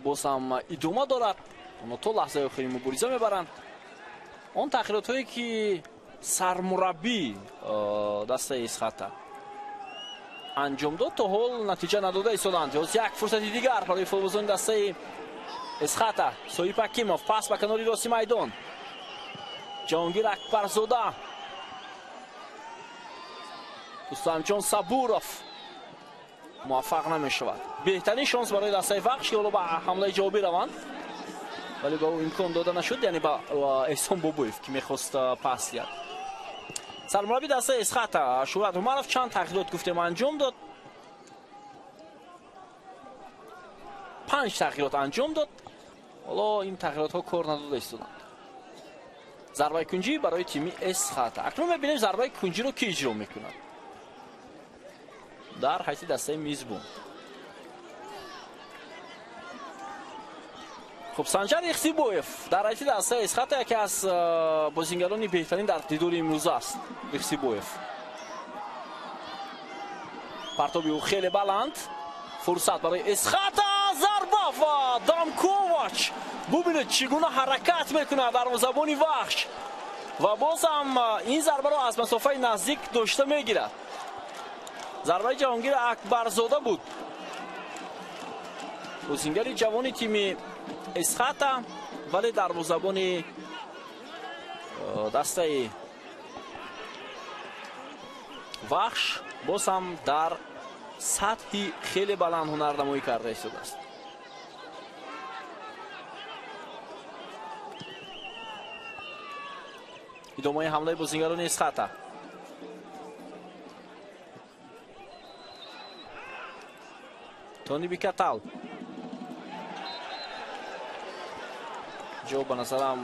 боз ҳам идома дорад. Онҳо то лаҳзаи охири мубориза мебаранд. Он таъхиротҳое ки сармураббӣ дастаи Эсхата анҷом дод, то ҳол натиҷа надода истоданд. Боз як фурсати дигар барои футболбозони дастаи Эсхата. Соҳиб Ҳакимов пас ба канори рости майдон. Ҷаҳонгир Акбарзода, Рустамҷон Сабуров муваффақ намешавад. Беҳтарин шонс барои дастаи Вахш ки ҳоло ба ҳамлаи ҷавобӣ раванд, вале ба ӯ имкон дода нашуд, яъне ба Эҳсон Бобоев ки мехост пас диҳад. Сармурабби дастаи Эсхата Шӯҳрат Умаров чанд тағйирот гуфтем анҷом дод. 5 тағйирот анҷом дод. Ҳоло ин тағйиротҳо кор надода истоданд. Зарбаи кунҷӣ барои тими Эсхата. Акнун мебинем зарбаи кунҷиро ки иҷро мекунад дар ҳайси дастаи мизбон. Хуб, Санҷар Ихсибоев дар ҳайси дастаи Эсхата яке аз бозингарони беҳтарин дар дидори имрӯза аст. Ихсибоев партоби ӯ хеле баланд. Фурсат барои Эсхата, зарба ва Дамковач. Бубинед чӣ гуна ҳаракат мекунад дарвозабони Вахш ва боз ҳам ин зарбаро аз масофаи наздик дошта мегирад. Зарбаи Ҷаҳонгир Акбарзода буд, бозингари ҷавони тими Эсхата, вале дарвозабони дастаи Вахш боз ҳам дар сатҳи хеле баланд ҳунарнамоӣ карда истодааст. Идомаи ҳамлаи бозингарони Эсхата. Тони Бикатал. Ҷо ба назарам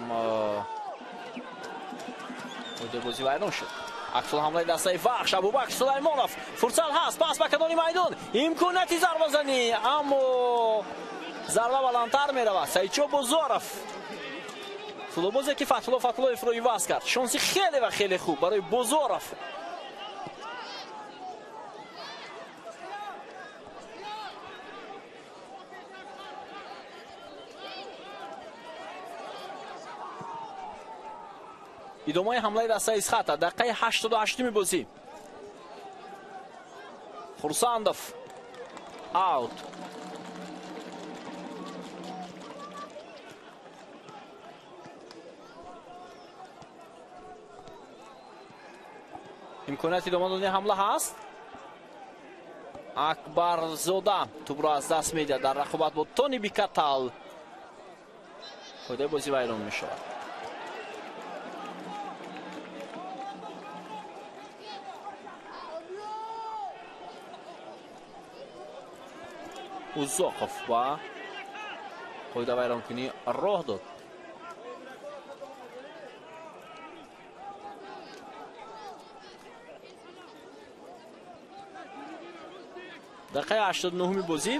бозӣ вайрон шуд. Аксул ҳамлаи дастаи Вахш, Абубакр Сулаймонов. Фурсат ҳаст, пас ба канори майдон. Имконияти зарбазанӣ, аммо зарба баландтар меравад. Саидчо Бозоров, футболбозе ки Фатҳулло Фатҳуллоевро иваз кард. Шонси хеле ва хеле хуб барои Бозоров. Идомаи ҳамлаи дастаи Эсхата, дақиқаи 88-уми бозӣ. Хурсандов аут. Имконияти идома додани ҳамла ҳаст. Акбарзода тӯбро аз даст медиҳад дар рақобат бо Тони Бикатал. Қоидаи бозӣ вайрон мешавад. Узоқов ба қоидавайронкунӣ роҳ дод. Дақиқаи 89-уми бозӣ.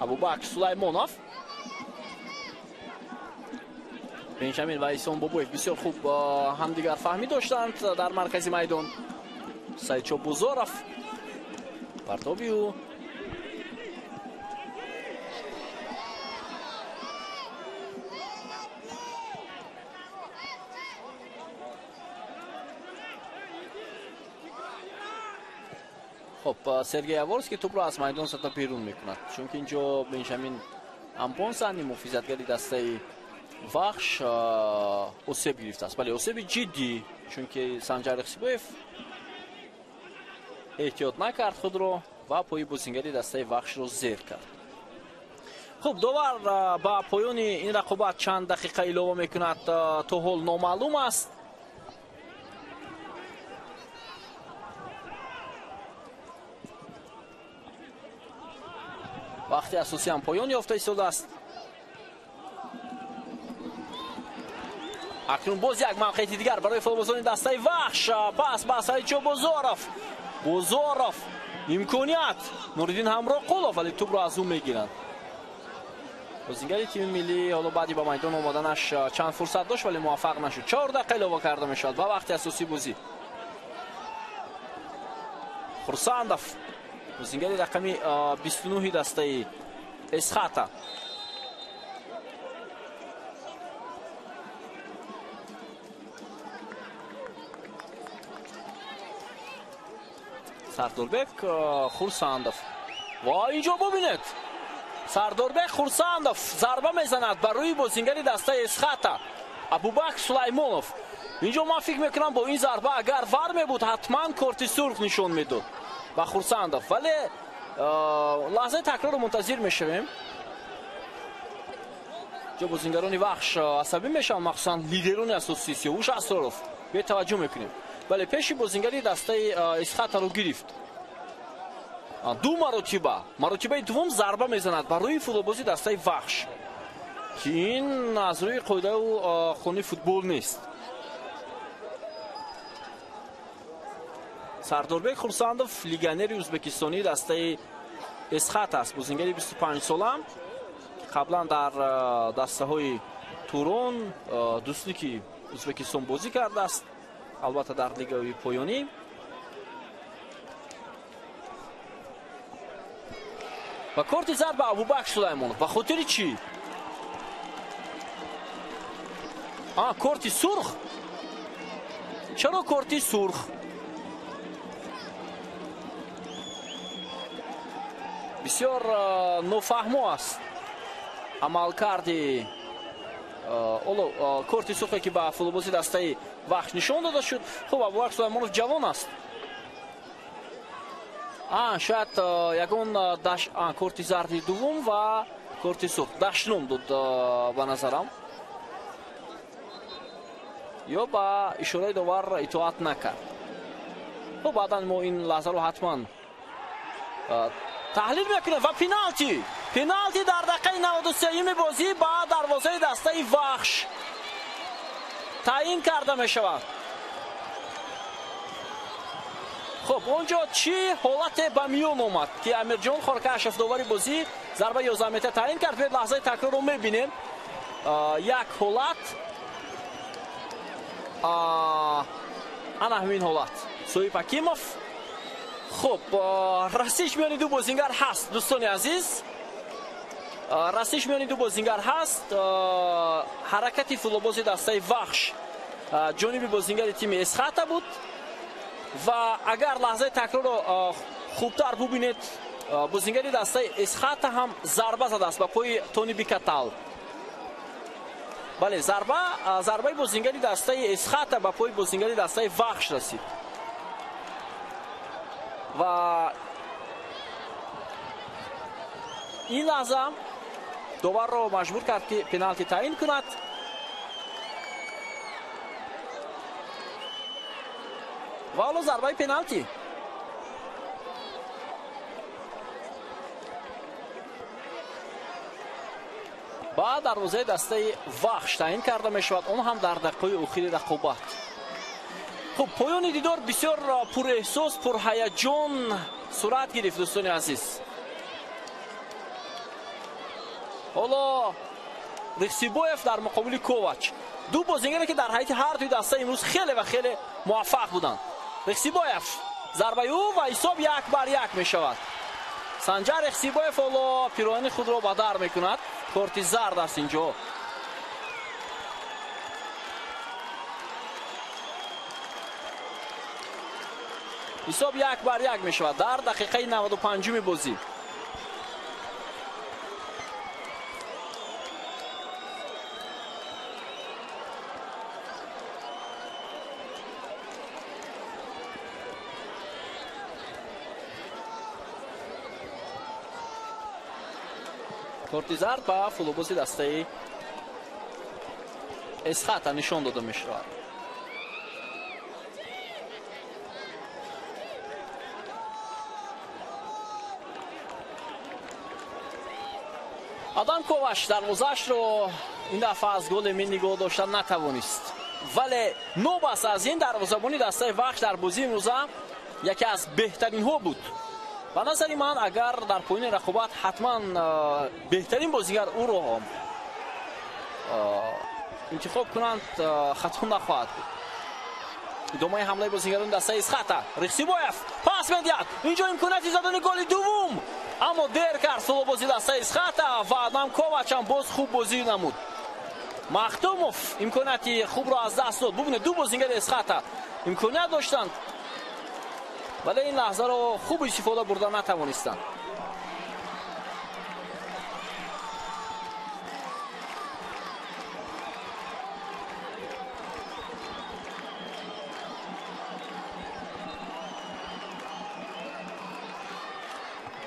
Абубакр Сулаймонов, Бенҷамин ва Эҳсон Бобоев бисёр хуб ҳамдигар фаҳмӣ доштанд дар маркази майдон. Саидчо Бозоров, партоби ӯ Сергей Яворский тӯпро аз майдон зада берун мекунад, чунки инҷо Бенҷамин Ампонсан, муҳофизатгари дастаи Вахш, осеб гирифтааст. Бале, осеби ҷиддӣ, чунки Санҷар Рехсибоев эҳтиёт накард худро ва пои бозингари дастаи Вахшро зер кард. Хуб, довар ба поёни ин рақобат чанд дақиқа илова мекунад, то ҳол номаълум аст. Вақти асосӣ ҳам поён ёфта истодааст. Акнун боз як мавқеияти дигар барои футболбозони дастаи Вахш. Пас ба Саидҷо Бозоров. Бозоров, имконият. Нуриддин Ҳамроқулов, вале тӯбро аз ӯ мегиранд. Бозингари тими миллӣ ҳоло баъди ба майдон омаданаш чанд фурсат дошт, вале муваффақ нашуд. 4 дақиқа илова карда мешавад ба вақти асосии бозӣ. Хурсандов, бозингари рақами 29 дастаи Эсхата. Сардорбек Хурсандов. Ва инҷо бубинед, Сардорбек Хурсандов зарба мезанад бар рӯи бозингари дастаи Эсхата Абубакр Сулаймонов. Инҷо ман фикр мекунам, бо ин зарба агар вар мебуд, ҳатман корти сурх нишон медод ба Хурсандов, вале лаҳзаи такрорро мунтазир мешавем. Ҷо бозингарони Вахш асабӣ мешаванд, махсусан лидерони асосӣ Сиёвуш Асроров. Бетаваҷҷӯҳ мекунем. Бале, пеши бозингари дастаи Исхатаро гирифт. Ду маротиба, маротибаи дуввум зарба мезанад бар рӯи футболбози дастаи Вахш, ки ин аз рӯи қоидаю қонуни футбол нест. Сардорбек Хурсандов, легионери ӯзбекистонии дастаи Эсхат аст, бозингари 25 сола, ки қаблан дар дастаҳои Турон, Дӯстники Ӯзбекистон бозӣ кардааст, албатта дар лигаи поёнӣ. Ва корти зард ба Абубакр Сулаймонов. Ба хотири чӣ? Корти сурх? Чаро корти сурх? Бисёр нофаҳмо аст амалкарди корти сурхе, ки ба футболбози дастаи Вахш нишон дода шуд. Хуб, Абубакр Сулаймонов ҷавон аст. Шояд ягон корти зарди дуввум ва корти сурх дашном дод ба назарам, ё ба ишораи довар итоат накард. Хуб, баъдан мо ин лаҳзаро ҳатман таҳлил мекунем. Ва пеналти, пеналти дар дақиқаи 93-юми бозӣ ба дарвозаи дастаи Вахш таъин карда мешавад. Хуб, онҷо чӣ ҳолате ба миён омад, ки Амирҷон Хоркашев, довари бозӣ, зарбаи 11 метр таъин кард? Биёед лаҳзаи такрорро мебинем. Як ҳолат, ана ҳамин ҳолат, Соҳиб Ҳакимов. Хуб, расиш миёни ду бозингар ҳаст, дӯстони азиз, расиш миёни ду бозингар ҳаст. Ҳаракати футболбози дастаи Вахш ҷониби бозингари тими Эсхата буд ва агар лаҳзаи такрорро хубтар бубинед, бозингари дастаи Эсхата ҳам зарба задааст ба пои Тони Бикатал. Бале, зарбаи бозингари дастаи Эсхата ба пои бозингари дастаи Вахш расид ва ин лаҳза доварро маҷбур кард, ки пеналти таъин кунад. Ва ҳоло зарбаи пеналти. Ба дарвозаи дастаи Вахш таъин карда мешавад, он ҳам дар дақиқаи охири рақобат. Хуб, поёни дидор бисёр пурэҳсос, пурҳаяҷон сурат гирифт, дӯстони азиз. Ҳоло Рехсибоев дар муқобили Ковач, ду бозингаре, ки дар ҳайати ҳар дуи даста имрӯз хеле ва хеле муваффақ буданд. Рехсибоев, зарбаи ӯ ва ҳисоб 1-1 мешавад. Санҷар Рехсибоев ҳоло пироҳани худро ба дар мекунад. Корти зард аст инҷо. Ҳисоб 1-1 мешавад дар дақиқаи 95-уми бозӣ. Корти зард ба фулобози дастаи Эсхата нишон дода мешавад. Адам Коваш дарвозаашро ин дафъа аз голи мин нигоҳ дошта натавонист, вале нобаста аз ин дарвозабони дастаи Вахш дар бозии имрӯза яке аз беҳтаринҳо буд. Ба назари ман, агар дар поёни рақобат ҳатман беҳтарин бозигар ӯро интихоб кунанд, хато нахоҳад буд. Идомаи ҳамлаи бозигарони дастаи Исхата. Рихсибоев пас медиҳад. Инҷо имконияти задани голи дуввум, аммо дер кард фулобози дастаи Исхата ва Адам Ковач ҳам боз хуб бозӣ намуд. Махтумов имконияти хубро аз даст дод. Бубинед, ду бозигари Исхата имконият доштанд, вале ин лаҳзаро хуб истифода бурда натавонистанд.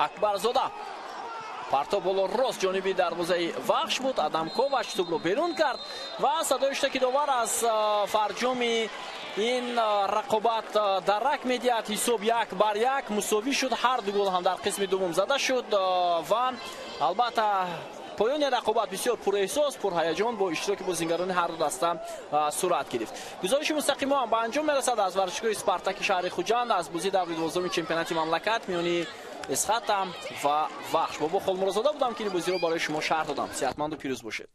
Акбарзода партоб боло рост ҷониби дарвозаи Вахш буд. Адам Ковач тӯбро берун кард ва садои штаки довар аз фарҷоми ин рақобат дарак медиҳад. Ҳисоб 1-1 мусовӣ шуд. Ҳар ду гол ҳам дар қисми дуввум зада шуд ва албатта поёни рақобат бисёр пурэҳсос, пурҳаяҷон бо иштироки бозингарони ҳар ду даста сурат гирифт. Гузориши мустақим ҳам ба анҷом мерасад аз варзишгоҳи Спартаки шаҳри Хуҷанд аз бозии даври 12-уми чемпионати мамлакат миёни Исхата ва Вахш. Бобо Холмурозода будам, ки ин бозиро барои шумо шарҳ додам. Сеҳатманду пирӯз бошед.